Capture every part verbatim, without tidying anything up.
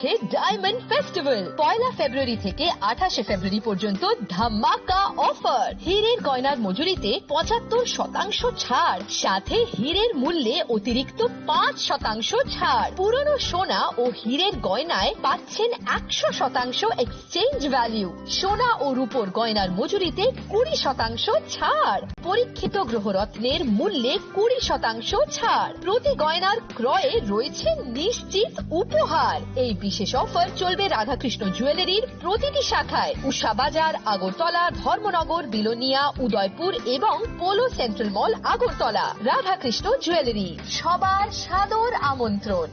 হে diamond festival, পয়লা ফেব্রুয়ারি থেকে আঠাশে ফেব্রুয়ারি পর্যন্ত ধামাকা অফার। হীরের গয়নার মজুরিতে পঁচাত্তর শতাংশ ছাড়, সাথে হীরের মূল্যে অতিরিক্ত পাঁচ শতাংশ ছাড়। পুরনো সোনা ও হীরের গয়নায় পাচ্ছেন একশো শতাংশ এক্সচেঞ্জ ভ্যালু। সোনা ও রূপোর গয়নার মজুরিতে কুড়ি শতাংশ ছাড়। পরীক্ষিত গ্রহরত্নের মূল্যে কুড়ি শতাংশ ছাড়। প্রতি গয়নার ক্রয়ে রয়েছে নিশ্চিত উপহার। এই বিশেষ অফার চলবে রাধাকৃষ্ণ জুয়েলারির প্রতিটি শাখায়, উষা বাজার, আগরতলা, ধর্মনগর, বিলোনিয়া, উদয়পুর এবং পোলো সেন্ট্রাল মল, আগরতলা। রাধাকৃষ্ণ জুয়েলারি, সবার সাদর আমন্ত্রণ।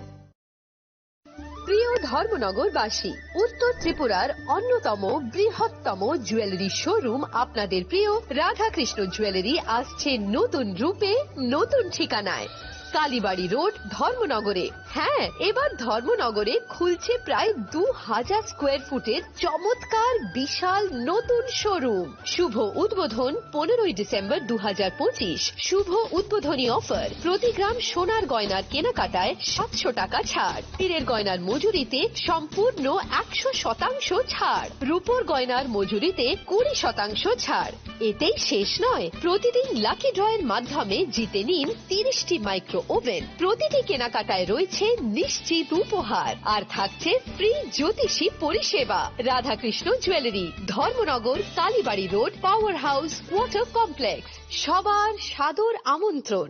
প্রিয় ধর্মনগরবাসী, উত্তর ত্রিপুরার অন্যতম বৃহত্তম জুয়েলারি শোরুম আপনাদের প্রিয় রাধাকৃষ্ণ জুয়েলারি আসছে নতুন রূপে, নতুন ঠিকানায়। কালীবাড়ি রোড, ধর্মনগরে। হ্যাঁ, এবার ধর্মনগরে খুলছে প্রায় দু হাজার স্কোয়ার ফুটের চমৎকার বিশাল নতুন শোরুম। শুভ উদ্বোধন পনেরোই ডিসেম্বর দু হাজার পঁচিশ। শুভ উদ্বোধনী অফার, প্রতি গ্রাম সোনার গয়নার কেনাকাটায় সাতশো টাকা ছাড়, হীরের গয়নার মজুরিতে সম্পূর্ণ একশো শতাংশ ছাড়, রূপোর গয়নার মজুরিতে কুড়ি শতাংশ ছাড়। এতেই শেষ নয়, প্রতিদিন লাকি ড্রয়ের মাধ্যমে জিতে নিন তিরিশটি মাইক্রো ওভেন। প্রতিটি কেনাকাটায় রয়েছে নিশ্চিত উপহার, আর থাকছে ফ্রি জ্যোতিষী পরিষেবা। Radhakrishna jewellery, Dharmanagar, Kalibari road, power house, water complex. সবার সাদর আমন্ত্রণ।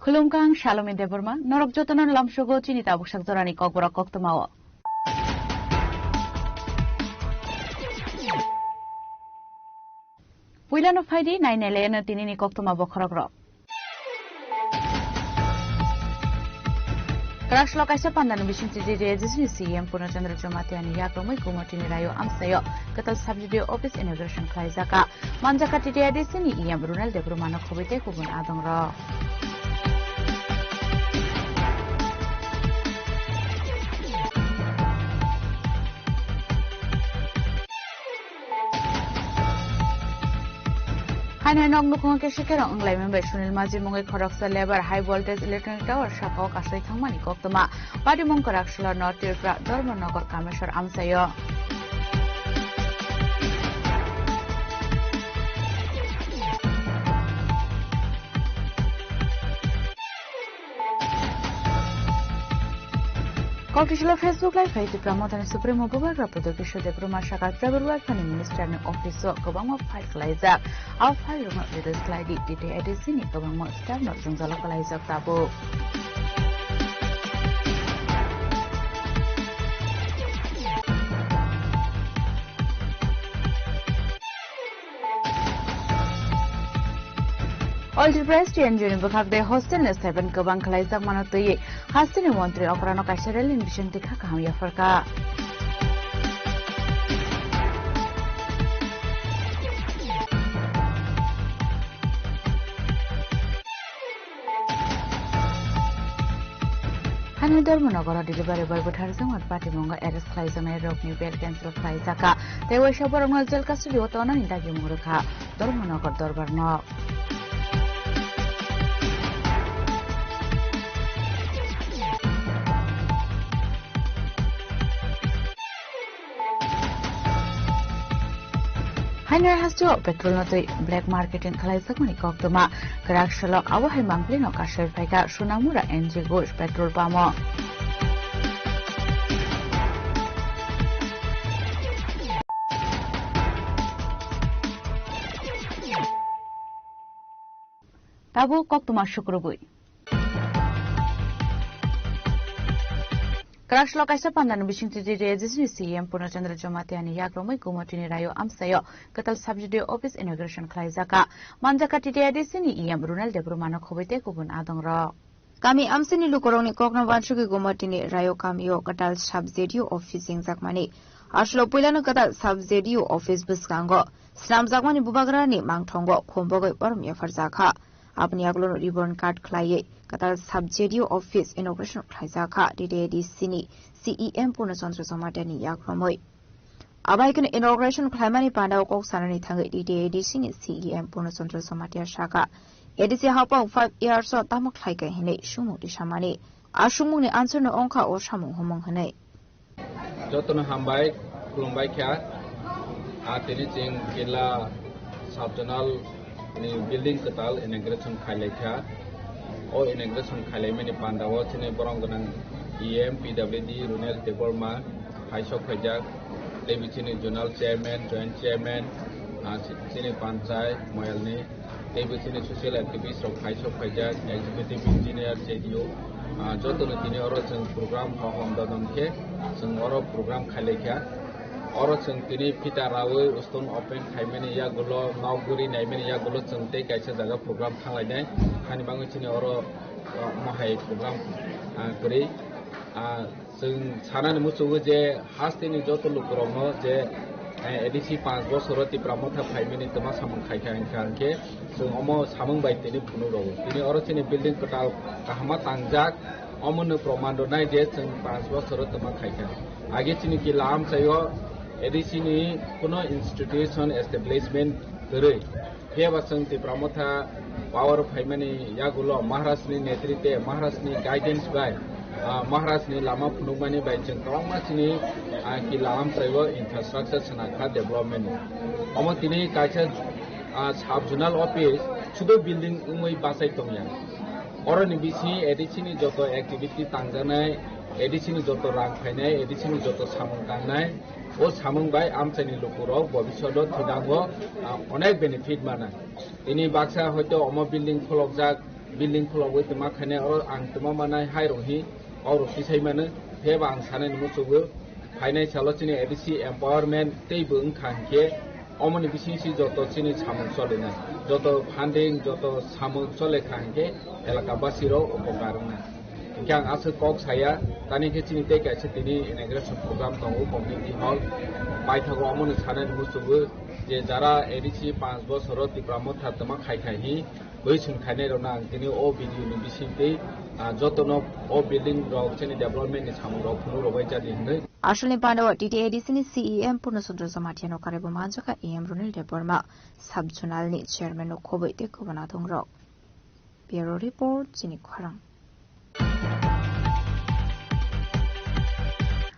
Khulumkha, ang Salome Debbarma, norok jotono lamsogo chini tabuksak jorani kokborok koktwmao. Puilano phaidi, nainailaino tinini koktwma bokhorokrok. Kwraksalo kaisa pandani bisingtwi T T A D C ni C E M Purno Chandra Jamatia ni yakrumwi Gumotini Rayo amsaio kwtal sub D D O office inauguration khlaijak. Manjakha T T A D C ni E M Runal Debbarma no khobwi tei kubun adongrok. Haino nok nukhungo kesa kerong wnglaimani bai Sunil Majhi mungwi khoroksa lebar high voltage electronic tower sakao kasai thangmani koktwma. Patimung kwraksalo North Tripura Dharmanagar Kameswar amchaio. Kokthai salo Facebook Live hai Tipra Mothani Supremo Bubagra Pudot Kishore Debbarma saka Tribal Welfare ni Minister ni office o kwbangma file khlaijak. A file rokno release khlai di, T T A D C ni kwbangma staff no jwngjalo khlaijak tabuk. All Tripura Student Union bwkhak de hostel ni stipend kwbang khlaijak mano twiwi hasteni montri okrano kaisa rally ni bisingtwi kha kaham yapharkha. Hani Dharmanagar o delivery boy butharjakmani patimungo arrest khlaijaknai rokni bail cancel khlaijakha. Tei waisa borokno jail custody o tonani dagimung rwkha Dharmanagar dorbar nok. Haino hasteo petrol no twi black marketing khlaijakmani koktwma. Kwraksalo abo hai mangpili no kasai phaikha Sonamura N G Ghosh petrol pump o. Tabuk koktwma sukrubwi. Rakslo kaisa pandani bising T T A D C ni C E M Purna Chandra Jamatia ni yakromwi Gumotini Rayo amsayo kwtal sub-J D O office inauguration khlaijakha. Manjakha T T A D C ni E M Runel Debbarma no khobwi tei kubun adongrok. Kami amsini lukurokni kokno wansugwi Gumotini Rayo kamio kwtal sub-J D O office jengjakmani. Aslo puilano kwtal sub-J D O office bwskango swnamjakmani bubagrani mangthongo khumbogwi borom yapharjakha. Aboni yagulono ribbon cut khlaiwi kwtal sub-J D O office inauguration khlaijakha T T A D C ni C E M Purna Chandra Jamatia ni yakromwi. Abai kheno inauguration khlaimani pandao kok sanani thangwi T T A D C ni C E M Purna Chandra Jamatia sakha, A D C haphang five years o tamo khlaikha hinwi sumung tisamani. A sumungni answer no wngkha o samung humung hinwi. Jotono hambai, khulumbai kha. A tini chwng Killa sub-zonal ni building kwtal inauguration khailai kha. O inauguration khailaimani pandao chini borom gwnang E M P W D Runel Debbarma phaisok phaijak. Tei bichini zonal chairman, joint chairman, ah, chini panchai moyalni, tei bichini social activist rok phaisok phaijak, executive engineer, C D O, ah, jotono tini oro chwng program hohom dodon khe chwng oro program khailai kha. Oro chwng tini phita rawi stone open khaimani yagulo, nok guri naimani yagulo chwng tei kaisa jaga program thanglainai. Hani bagwi chini oro, ah, mohai program, ah, kwrwi. Ah, Chwng sanani muchungo je hasteni joto lukurokno je, eh, A D C panch bosoro Tipra Motha phaimani twma samung khaikha hwnkha hwnkhe chwng omo samung bai tini phunuk rwo. Tini oro chini building kwtal kahama tangjak, omono proman rwnai je chwng panch bosoro twma khaikha. Age chini Killa amchaio A D C ni kuno institution establishment kwrwi. Phiya ba chwng Tipra Motha power phaimani yagulo Maharaj ni netritwe, Maharaj ni guidance bai, ah, Maharaj ni lama phunukmani bai chwng kwbangma chini, ah, Killa amchaio infrastructure swnakha development ni. Omo tini kaisa, ah, sub zonal office sudu building wngwi bachai tongya. Oroni bisingo A D C ni joto activity tangjaknai, A D C ni joto rang phainai, A D C ni joto samung tangnai, o samung bai amchaini lukurok bobishoto thwidango, ah, onek benefit mana. Tini baksa hoito omo building kholokjak, building khologwi twma khainai, oro ang twma manai hai rok hi, kok rok tisai mano, phiyaba ang sanani muchungo, phainai salo chini A D C empowerment teibo wngkha hinkhe, omoni bisingsi joto chini samung cholinai, joto funding, joto samung chole kha hinkhe elaka basi rok upokar wngnai. Hinkhe ang aswk kok saya, tani khe chini tei kaisa tini inauguration program tongo community hall, paithago omono sanani muchungo je jara A D C panch bosoro Tipra Motha twma khai khai hi, Bui chwng khainai rokno ang tini o video ni bisingtwi, ah, jotono o building rok chini development ni samung rok phunuk rok bai jadi hwnwi. Aswlni pandao T T A D C ni C E M Purna Chandra Jamatia no karwi bo manjakha E M Runil Debbarma, sub zonal ni chairman no khobwi tei kubun adong rok. Bureau report, chini khorang.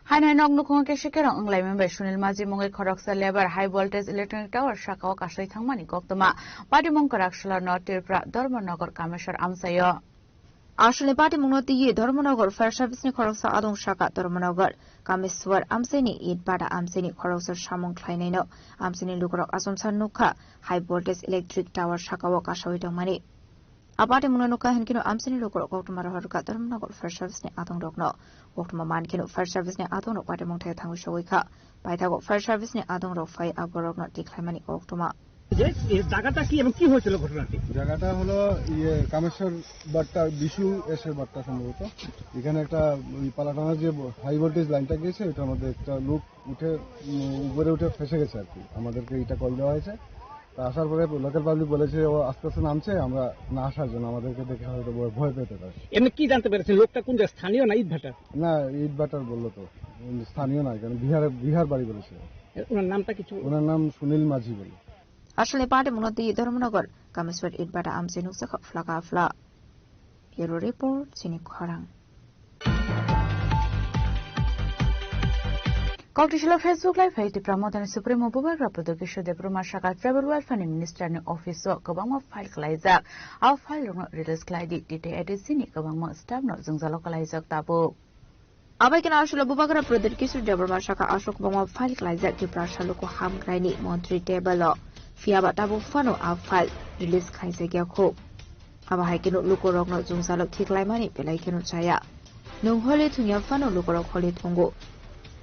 Haino nok nukhungo kisa kerong wnglaimani bai Sunil Maji mungwi khoroksa labour high voltage electronic tower sakao kasui thangmani koktwma. Patimung kwrak solarno Tripura Dharmanagar Kameswar amchaio. Aswlni patimungno twiwi Dharmanagar fire service ni khoroksa adong saka Dharmanagar Kameswar amchaini it bada amchaini khoroksa samung khlainaino amchaini lukurok achomsa nukha high voltage electric tower sakao kasaui tongmani. A patimungno nukha hinkhe no amchaini lukurok koktwma rohor rwkha Dharmanagar fire service ni adong rokno. Koktwma man kheno fire service ni adong rok patimung thai thangwi sogwi kha. Paithago fire service ni adong rok phai a borok no tikhlaimani koktwma. যে এ জায়গাটা কি এবং কি হয়েছিল ঘটনাটি? জায়গাটা হলো ইয়ে কামেশ্বর বাট্টা, বিশু এসের বাট্টা সম্ভবত। এখানে একটা ওই পালাটানা যে হাই ভোল্টেজ লাইনটা গেছে, ওটার মধ্যে একটা লোক উঠে, উম, উপরে উঠে ফেসে গেছে আর কি। আমাদেরকে এটা কল দেওয়া হয়েছে। তা আসার পরে লোকাল পাবলিক বলেছে ও আস্তে আস্তে নামছে, আমরা না আসার জন্য, আমাদেরকে দেখে হয়তো ভয়, ভয় পেতে পারে। এমনি কি জানতে পেরেছেন লোকটা কোন জায়গা, স্থানীয় না ইটভাটার? না, ইটভাটার বললো তো, উনি স্থানীয় না, এখানে বিহারে, বিহার বাড়ি বলেছে। এ, ওনার নামটা কিছু? ওনার নাম সুনীল মাঝি বলে। Aswlni patimungno twi Dharmanagar Kameswar itbata amchai nukjakha phlaka phla. Bureau report, chini khorang. Koktisilo Facebook Live hai Tipra Mothani Supremo Bubagra Pradyot Kishore Debbarma saka Tribal Welfare ni Minister ni office o kwbangma file kwlaijak. A file rokno release khlai di, T T A D C ni kwbangma staff no jwngjalo kwlaijak tabuk. Abai kheno aswlo Bubagra Pradyot Kishore Debbarma saka aswk kwbangma file kwlaijak Tiprasa luku hamkraini montri table o. Phiyaba tabuk phano a file release khaijakya khu. Abo hai kheno lukurokno jwngjalo khiklaimani belai kheno chaya. Nwng holi thwngya phano lukurok holi thwngo.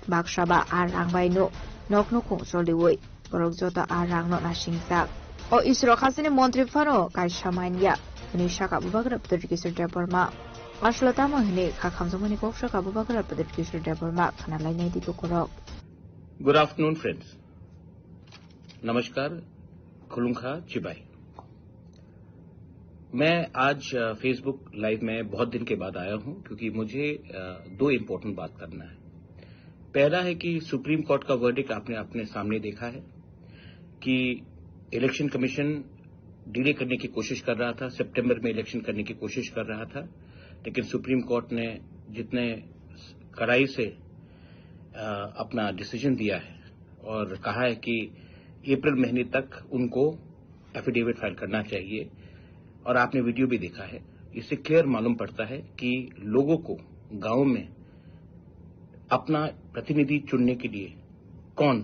Baksa ba a rang bai no nok nukhung choliwi borok joto a rang no nasingjak. O Isrok hasteni montri phano kaisa manya hwnwi saka Bubagra Pradip Kishore Debbarma. Aswla tamo hwnwi kha khamjakmani kok saka Bubagra Pradip Kishore Debbarma khna lainai di lukurok. Good afternoon, friends. नमस्कार, खुलुंखा चिबाई। मैं आज, अ, Facebook live में बहुत दिन के बाद आया हूं, क्योंकि मुझे, अ, दो इंपॉर्टेंट बात करना है। पहला है कि सुप्रीम कोर्ट का वर्डिक्ट आपने अपने सामने देखा है कि इलेक्शन कमीशन डिले करने की कोशिश कर रहा था, सितंबर में इलेक्शन करने की कोशिश कर रहा था, लेकिन सुप्रीम कोर्ट ने जितने कड़ाई से, अ, अपना डिसीजन दिया है और कहा है कि अप्रैल महीने तक उनको एफिडेविट फाइल करना चाहिए। और आपने वीडियो भी देखा है, इससे क्लियर मालूम पड़ता है कि लोगों को गांव में अपना प्रतिनिधि चुनने के लिए कौन,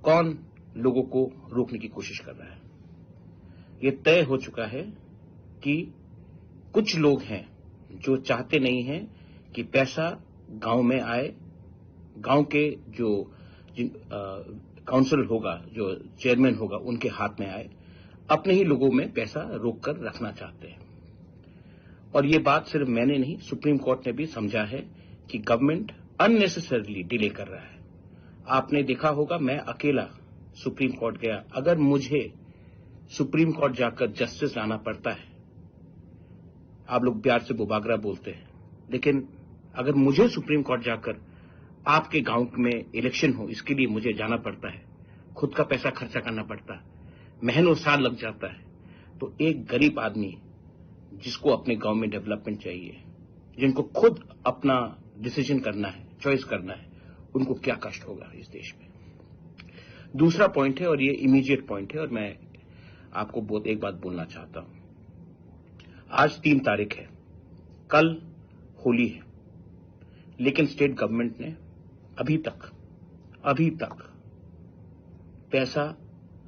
कौन लोगों को रोकने की कोशिश कर रहा है। ये तय हो चुका है कि कुछ लोग हैं जो चाहते नहीं हैं कि पैसा गांव में आए, गांव के जो जिन, अ, काउंसिल होगा, जो चेयरमैन होगा, उनके हाथ में आए, अपने ही लोगों में पैसा रोक कर रखना चाहते हैं। और ये बात सिर्फ मैंने नहीं, सुप्रीम कोर्ट ने भी समझा है कि गवर्नमेंट अननेसेसरली डिले कर रहा है। आपने देखा होगा, मैं अकेला सुप्रीम कोर्ट गया। अगर मुझे सुप्रीम कोर्ट जाकर जस्टिस लाना पड़ता है, आप लोग प्यार से बुबागरा बोलते हैं, लेकिन अगर मुझे सुप्रीम कोर्ट जाकर आपके गांव में इलेक्शन हो, इसके लिए मुझे जाना पड़ता है, खुद का पैसा खर्चा करना पड़ता है, महीनों साल लग जाता है, तो एक गरीब आदमी जिसको अपने गांव में डेवलपमेंट चाहिए, जिनको खुद अपना डिसीजन करना है, चॉइस करना है, उनको क्या कष्ट होगा इस देश में। दूसरा पॉइंट है, और ये इमीडिएट पॉइंट है, और मैं आपको बहुत एक बात बोलना चाहता हूं। आज तीन तारीख है, कल होली है, लेकिन स्टेट गवर्नमेंट ने अभी तक, अभी तक पैसा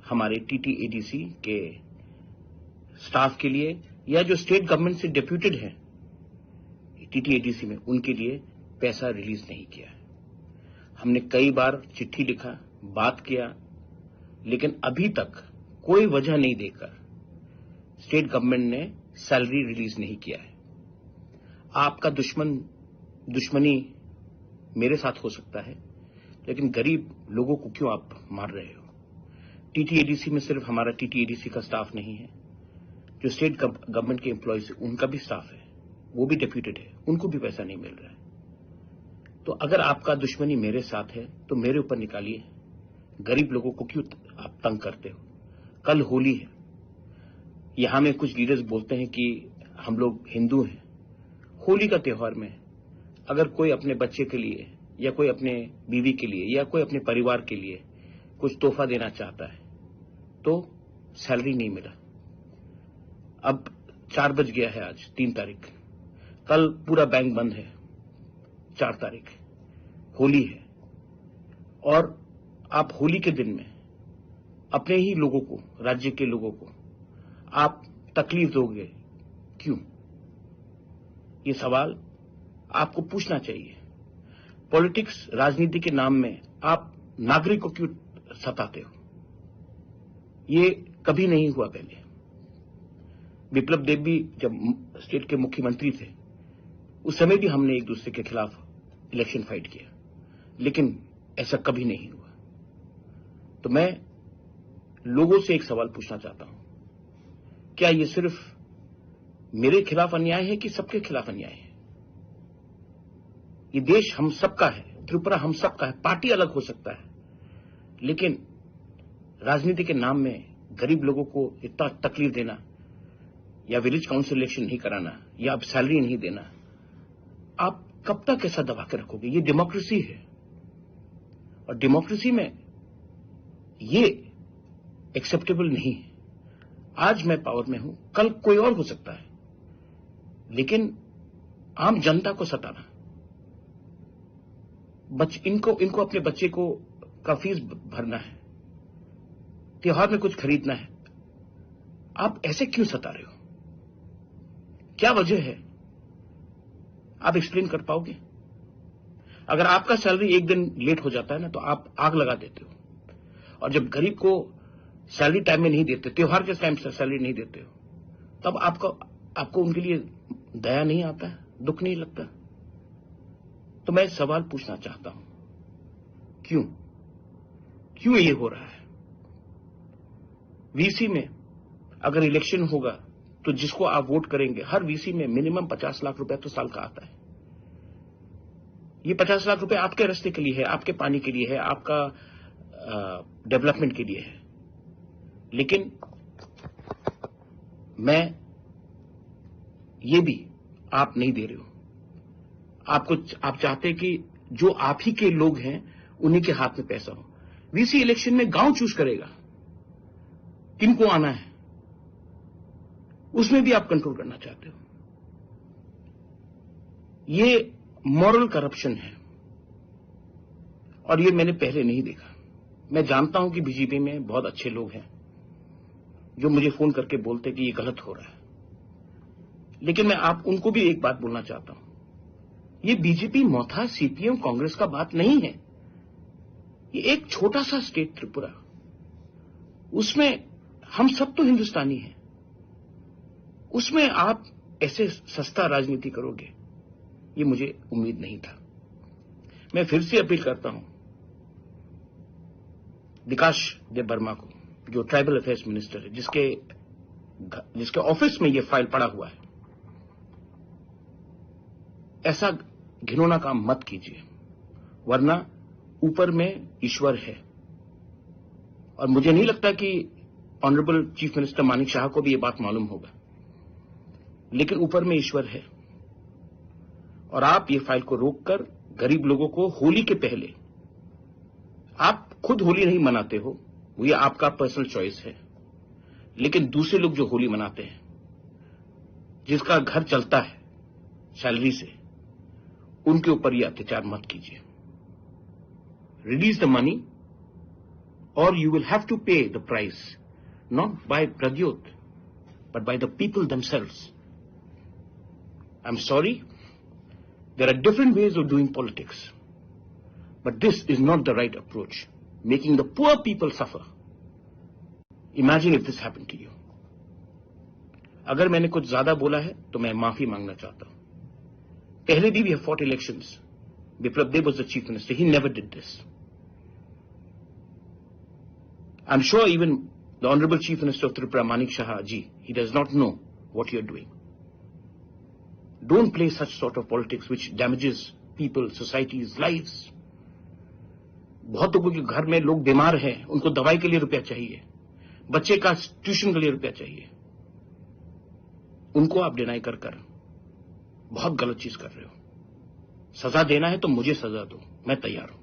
हमारे टीटीएडीसी के स्टाफ के लिए या जो स्टेट गवर्नमेंट से डेप्यूटेड है टीटीएडीसी में, उनके लिए पैसा रिलीज नहीं किया है। हमने कई बार चिट्ठी लिखा, बात किया, लेकिन अभी तक कोई वजह नहीं देकर स्टेट गवर्नमेंट ने सैलरी रिलीज नहीं किया है। आपका दुश्मन, दुश्मनी मेरे साथ हो सकता है, लेकिन गरीब लोगों को क्यों आप मार रहे हो? टीटीएडीसी में सिर्फ हमारा टीटीएडीसी का स्टाफ नहीं है, जो स्टेट गव-, गवर्नमेंट के एम्प्लॉयज, उनका भी स्टाफ है, वो भी डेप्यूटेड है, उनको भी पैसा नहीं मिल रहा है। तो अगर आपका दुश्मनी मेरे साथ है, तो मेरे ऊपर निकालिए। गरीब लोगों को क्यों आप तंग करते हो? कल होली है, यहाँ में कुछ लीडर्स बोलते हैं कि हम लोग हिंदू हैं। होली का त्योहार में अगर कोई अपने बच्चे के लिए या कोई अपने बीवी के लिए या कोई अपने परिवार के लिए कुछ तोहफा देना चाहता है, तो सैलरी नहीं मिला। अब चार बज गया है, आज तीन तारीख, कल पूरा बैंक बंद है, चार तारीख होली है, और आप होली के दिन में अपने ही लोगों को, राज्य के लोगों को आप तकलीफ दोगे, क्यों? ये सवाल आपको पूछना चाहिए। पॉलिटिक्स, राजनीति के नाम में आप नागरिक को क्यों सताते हो? ये कभी नहीं हुआ पहले। विप्लव देव भी जब म-, स्टेट के मुख्यमंत्री थे, उस समय भी हमने एक दूसरे के खिलाफ इलेक्शन फाइट किया, लेकिन ऐसा कभी नहीं हुआ। तो मैं लोगों से एक सवाल पूछना चाहता हूं, क्या ये सिर्फ मेरे खिलाफ अन्याय है कि सबके खिलाफ अन्याय है? ये देश हम सबका है, त्रिपुरा हम सबका है। पार्टी अलग हो सकता है, लेकिन राजनीति के नाम में गरीब लोगों को इतना तकलीफ देना, या विलेज काउंसिल इलेक्शन नहीं कराना, या अब सैलरी नहीं देना, आप कब तक ऐसा दबा के रखोगे? ये डेमोक्रेसी है, और डेमोक्रेसी में ये एक्सेप्टेबल नहीं है। आज मैं पावर में हूं, कल कोई और हो सकता है, लेकिन आम जनता को सताना, बच-, इनको, इनको अपने बच्चे को का फीस भ-, भरना है, त्योहार में कुछ खरीदना है, आप ऐसे क्यों सता रहे हो? क्या वजह है? आप एक्सप्लेन कर पाओगे? अगर आपका सैलरी एक दिन लेट हो जाता है ना, तो आप आग लगा देते हो। और जब गरीब को सैलरी टाइम में नहीं देते, त्योहार के टाइम से सैलरी नहीं देते हो, तब आपको, आपको उनके लिए दया नहीं आता है, दुख नहीं लगता? तो मैं सवाल पूछना चाहता हूं, क्यों, क्यों ये हो रहा है? वीसी में अगर इलेक्शन होगा, तो जिसको आप वोट करेंगे, हर वीसी में मिनिमम पचास लाख रुपया तो साल का आता है। ये पचास लाख रुपए आपके रास्ते के लिए है, आपके पानी के लिए है, आपका डेवलपमेंट के लिए है। लेकिन मैं, ये भी आप नहीं दे रहे हो। आपको, आप चाहते हैं कि जो आप ही के लोग हैं, उन्हीं के हाथ में पैसा हो। वीसी इलेक्शन में गांव चूज करेगा किनको आना है, उसमें भी आप कंट्रोल करना चाहते हो। ये मॉरल करप्शन है, और ये मैंने पहले नहीं देखा। मैं जानता हूं कि बीजेपी में बहुत अच्छे लोग हैं जो मुझे फोन करके बोलते कि ये गलत हो रहा है, लेकिन मैं आप उनको भी एक बात बोलना चाहता हूं, ये बीजेपी, मथा, सीपीएम, कांग्रेस का बात नहीं है। ये एक छोटा सा स्टेट त्रिपुरा, उसमें हम सब तो हिंदुस्तानी हैं, उसमें आप ऐसे सस्ता राजनीति करोगे, ये मुझे उम्मीद नहीं था। मैं फिर से अपील करता हूं विकास देव वर्मा को, जो ट्राइबल अफेयर्स मिनिस्टर है, जिसके घ-, जिसके ऑफिस में ये फाइल पड़ा हुआ है, ऐसा घिनौना काम मत कीजिए, वरना ऊपर में ईश्वर है। और मुझे नहीं लगता कि ऑनरेबल चीफ मिनिस्टर मानिक शाह को भी ये बात मालूम होगा, लेकिन ऊपर में ईश्वर है। और आप ये फाइल को रोककर गरीब लोगों को होली के पहले, आप खुद होली नहीं मनाते हो, वो ये आपका पर्सनल चॉइस है, लेकिन दूसरे लोग जो होली मनाते हैं, जिसका घर चलता है सैलरी से, उनके ऊपर ये अत्याचार मत कीजिए। Release the money, or you will have to pay the price, not by Pradyot, but by the people themselves. I'm sorry, there are different ways of doing politics, but this is not the right approach, making the poor people suffer. Imagine if this happened to you. अगर मैंने कुछ ज्यादा बोला है तो मैं माफी मांगना चाहता हूं। पहले भी we have fought elections. Biplab Deb was the chief minister. He never did this. I'm sure even the Honorable Chief Minister of Tripura, Manik Saha ji, he does not know what you're doing. Don't play such sort of politics which damages people, societies, lives. बहुत लोगों के घर में लोग बीमार हैं, उनको दवाई के लिए रुपया चाहिए, बच्चे का ट्यूशन के लिए रुपया चाहिए, उनको आप डिनाई कर कर बहुत गलत चीज कर रहे हो। सजा देना है तो मुझे सजा दो, मैं तैयार हूं,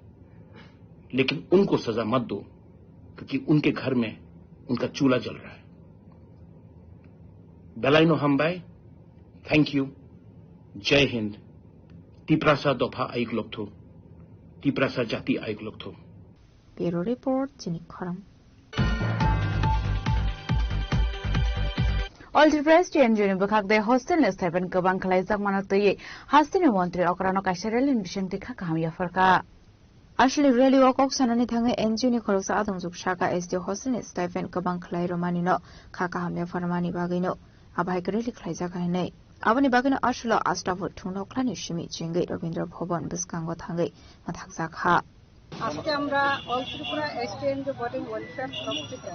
लेकिन उनको सजा मत दो, क्योंकि उनके घर में उनका चूल्हा जल रहा है। Belaino hambai, thank you, Jai Hind, Tiprasa dopha ayuk lokthu, Tiprasa jati ayuk lokthu. Bureau Report, Chini Khorang. All Tripura S T N G O ni bwkhak de hostel ni stipend kwbang khlaijak mano twiwi hasteni montri okrano kaisa rally ni bisingtwi kha kaham yapharkha. Aswlwi rally o kok sanani thangwi N G O ni khoroksa adongjwk saka S T hostel ni stipend kwbang khlai rwmani no kha kaham yapharmani bagwi no abo hai khe rally khlaijak hai hinwi. Aboni bagwi no aswlo Astabur thung nokhlani simi chengwi Rabindra Bhavan bwskango thangwi mathakjak kha. আজকে আমরা অল ত্রিপুরা এসটিএনজিও boarding welfare club থেকে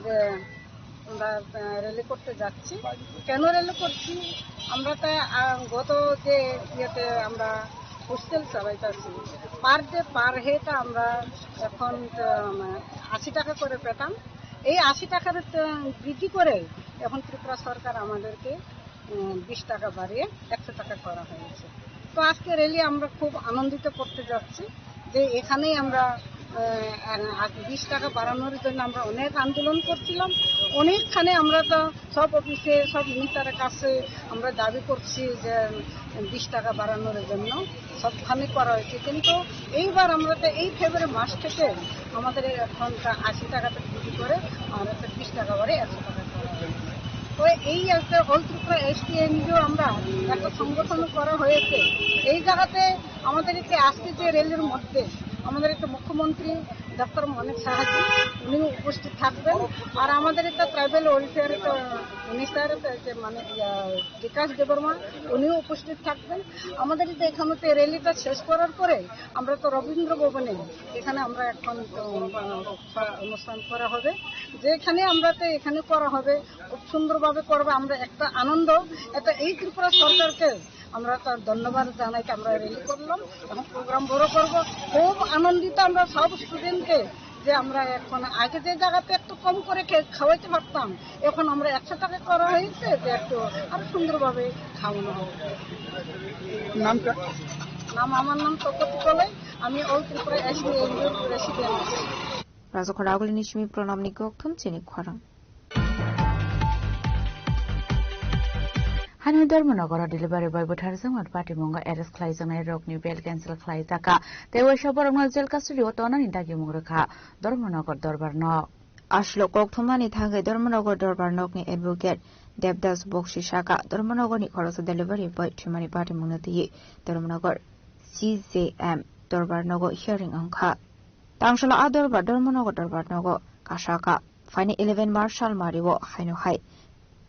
যে আমরা র্যালি করতে যাচ্ছি। কেন র্যালি করছি? আমরা তো আহ, গত যে ইয়েতে আমরা হোস্টেল চালাইতেছি, পার ডে পার হেড আমরা এখন আহ, আশি টাকা করে পেতাম। এই আশি টাকার আহ, বৃদ্ধি করে এখন ত্রিপুরা সরকার আমাদেরকে উম, বিশ টাকা বাড়িয়ে একশো টাকা করা হয়েছে। তো আজকে র্যালি আমরা খুব আনন্দিত করতে যাচ্ছি যে এখানেই আমরা আহ, আজ বিশ টাকা বাড়ানোর জন্য আমরা অনেক আন্দোলন করছিলাম। অনেকখানে আমরা তো সব অফিসে, সব মিনিস্টারের কাছে আমরা দাবি করছি যে বিশ টাকা বাড়ানোর জন্য, সবখানে করা হয়েছে। কিন্তু এইবার আমরা তো এই ফেব্রুয়ারি মাস থেকে আমাদের এখন আশি টাকা থেকে বৃদ্ধি করে আমরা তো বিশ টাকা বাড়ে একশো টাকা করা হয়েছে। তো এই একটা অল ত্রিপুরা এসটি এনজিও আমরা একটা সংগঠন করা হয়েছে। এই জায়গাতে আমাদের এই যে আজকে যে র্যালির মধ্যে আমাদের একটা মুখ্যমন্ত্রী ডক্টর মানিক সাহাজি উনিও উপস্থিত থাকবেন। আর আমাদের একটা ট্রাইবাল ওয়েলফেয়ার মিনিস্টার যে মানে, আহ, বিকাশ দেববর্মা উনিও উপস্থিত থাকবেন। আমাদের এই যে এখানে তো র্যালিটা শেষ করার পরে আমরা তো রবীন্দ্র ভবনে এখানে আমরা এখন তো, আহ, অনুষ্ঠান করা হবে, যেখানে আমরা তো এখানে করা হবে, খুব সুন্দরভাবে করবে। আমরা একটা আনন্দ, এটা এই ত্রিপুরা সরকারকে আমরা তার ধন্যবাদ জানাই যে আমরা র্যালি করলাম, এখন প্রোগ্রাম বড় করব। খুব আনন্দিত আমরা সব স্টুডেন্টকে যে আমরা এখন আগে যে জায়গাতে একটু কম করে খে-, খাওয়াইতে পারতাম, এখন আমরা একশো টাকা করা হয়েছে যে একটু আরো সুন্দরভাবে খাওয়ানো হবে। নামটা? নাম, আমার নাম তপতি কলাই, আমি অল ত্রিপুরা এসটি এনজিওর প্রেসিডেন্ট আছি। Rajakhor Agulini simi pranamni kokthum chini khorang. Hani Dharmanagar delivery boy butharjak mat patimungo arrest khlaijaknai rokni bail cancel khlaijakha. Tei waisa borokno jail custody o tonani dagimung rwkha Dharmanagar dorbar nok. Aswk kokthumani thangwi Dharmanagar dorbar nokni advocate Devdas Bokshi saka Dharmanagarni khoroksa delivery boy thwimani patimungno twiwi Dharmanagar C J M dorbar nogo hearing wngkha. Tangsala a dorbar Dharmanagar dorbar nogo kasaka phaini eleven March salmario haino hai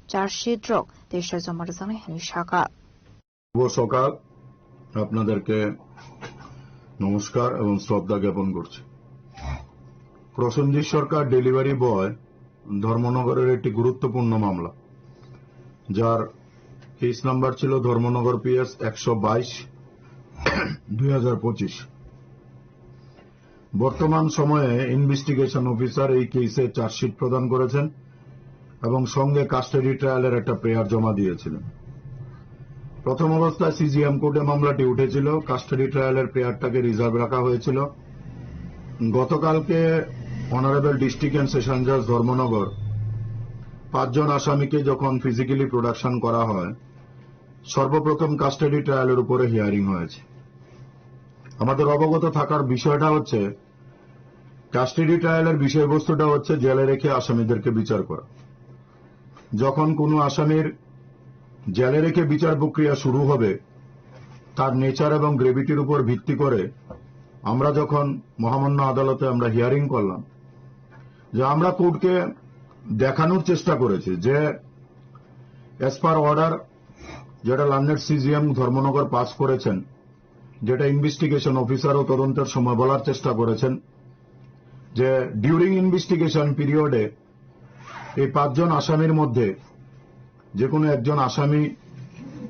charge sheet rok teisa joma rwjaknai hinwi saka. শুভ সকাল, আপনাদেরকে নমস্কার এবং শ্রদ্ধা জ্ঞাপন করছি। প্রসেনজিৎ সরকার delivery boy ধর্মনগরের একটি গুরুত্বপূর্ণ মামলা, যার কেস নাম্বার ছিল ধর্মনগর পিএস একশো বাইশ, দুই হাজার পঁচিশ। বর্তমান সময়ে ইনভেস্টিগেশন অফিসার এই কেসে চার্জশিট প্রদান করেছেন এবং সঙ্গে কাস্টাডি ট্রায়ালের একটা প্রেয়ার জমা দিয়েছিলেন। প্রথম অবস্থায় সিজিএম কোর্টে মামলাটি উঠেছিল, কাস্টাডি ট্রায়ালের প্রেয়ারটাকে রিজার্ভ রাখা হয়েছিল। গতকালকে অনারেবল ডিস্ট্রিক্ট অ্যান্ড সেশন জাজ ধর্মনগর পাঁচজন আসামিকে যখন ফিজিক্যালি প্রোডাকশন করা হয়, সর্বপ্রথম কাস্টাডি ট্রায়ালের উপরে হিয়ারিং হয়েছে। আমাদের অবগত থাকার বিষয়টা হচ্ছে, কাস্টাডি ট্রায়ালের বিষয়বস্তুটা হচ্ছে জেলে রেখে আসামিদেরকে বিচার করা। যখন কোনো আসামির জেলে রেখে বিচার প্রক্রিয়া শুরু হবে, তার নেচার এবং গ্রেভিটির উপর ভিত্তি করে আমরা যখন মহামান্য আদালতে আমরা হিয়ারিং করলাম, যে আমরা কোর্টকে দেখানোর চেষ্টা করেছি যে অ্যাজ পার অর্ডার যেটা লার্নেড সিজিএম ধর্মনগর পাস করেছেন, যেটা ইনভেস্টিগেশন অফিসারও তদন্তের সময় বলার চেষ্টা করেছেন যে ডিউরিং ইনভেস্টিগেশন পিরিয়ডে এই পাঁচজন আসামির মধ্যে যে কোনো একজন আসামি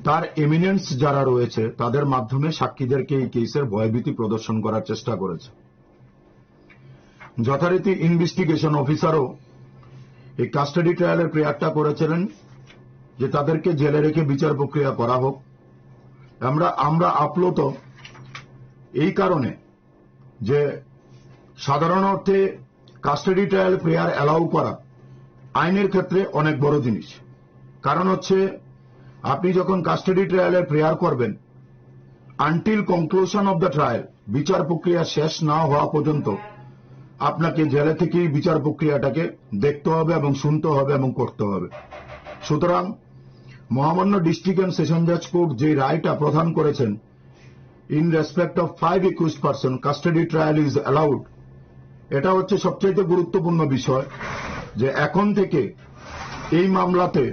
তার এমিনেন্স যারা রয়েছে তাদের মাধ্যমে সাক্ষীদেরকে এই কেসের ভয়ভীতি প্রদর্শন করার চেষ্টা করেছে। যথারীতি ইনভেস্টিগেশন অফিসারও এই কাস্টাডি ট্রায়ালের প্রেয়ারটা করেছিলেন যে তাদেরকে জেলে রেখে বিচার প্রক্রিয়া করা হোক। আমরা আমরা আপ্লুত এই কারণে যে সাধারণ অর্থে কাস্টাডি ট্রায়াল প্রেয়ার অ্যালাউ করা আইনের ক্ষেত্রে অনেক বড় জিনিস। কারণ হচ্ছে, আপনি যখন কাস্টাডি ট্রায়ালের প্রেয়ার করবেন, until conclusion of the trial, বিচার প্রক্রিয়া শেষ না হওয়া পর্যন্ত আপনাকে জেলে থেকেই বিচার প্রক্রিয়াটাকে দেখতে হবে এবং শুনতে হবে এবং করতে হবে। সুতরাং মহামান্য ডিস্ট্রিক্ট অ্যান্ড সেশন জাজ কোর্ট যে রায়টা প্রদান করেছেন, in respect of five accused person, custody trial is allowed। এটা হচ্ছে সবচেয়ে গুরুত্বপূর্ণ বিষয়, যে এখন থেকে এই মামলাতে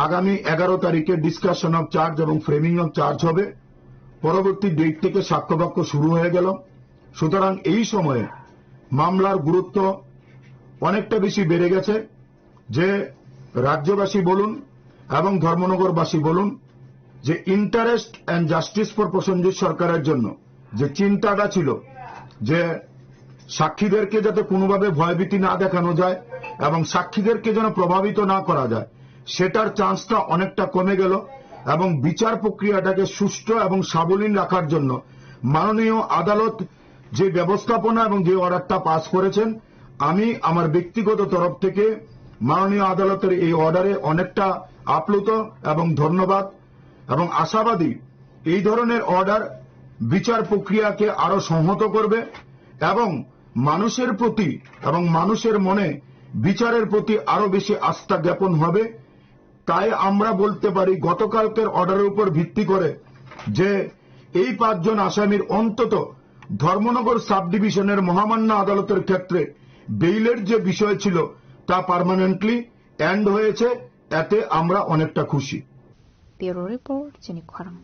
আগামী এগারো তারিখে ডিসকাশন অফ চার্জ এবং ফ্রেমিং অফ চার্জ হবে। পরবর্তী ডেট থেকে সাক্ষ্যবাক্য শুরু হয়ে গেল। সুতরাং এই সময়ে মামলার গুরুত্ব অনেকটা বেশি বেড়ে গেছে। যে রাজ্যবাসী বলুন এবং ধর্মনগরবাসী বলুন, যে interest and justice for Prosenjit সরকারের জন্য যে চিন্তাটা ছিল, যে সাক্ষীদেরকে যাতে কোনোভাবে ভয়ভীতি না দেখানো যায় এবং সাক্ষীদেরকে যেন প্রভাবিত না করা যায়, সেটার চান্সটা অনেকটা কমে গেল। এবং বিচার প্রক্রিয়াটাকে সুষ্ঠু এবং সাবলীল রাখার জন্য মাননীয় আদালত যে ব্যবস্থাপনা এবং যে অর্ডারটা পাস করেছেন, আমি আমার ব্যক্তিগত তরফ থেকে মাননীয় আদালতের এই অর্ডারে অনেকটা আপ্লুত এবং ধন্যবাদ এবং আশাবাদী এই ধরনের অর্ডার বিচার প্রক্রিয়াকে আরো সংহত করবে এবং মানুষের প্রতি এবং মানুষের মনে বিচারের প্রতি আরো বেশি আস্থা জ্ঞাপন হবে। তাই আমরা বলতে পারি গতকালকের অর্ডারের উপর ভিত্তি করে যে এই পাঁচজন আসামির অন্তত ধর্মনগর সাব ডিভিশনের মহামান্য আদালতের ক্ষেত্রে বেইলের যে বিষয় ছিল তা পার্মানেন্টলি এন্ড হয়েছে, এতে আমরা অনেকটা খুশি। Bureau Report, chini khorang.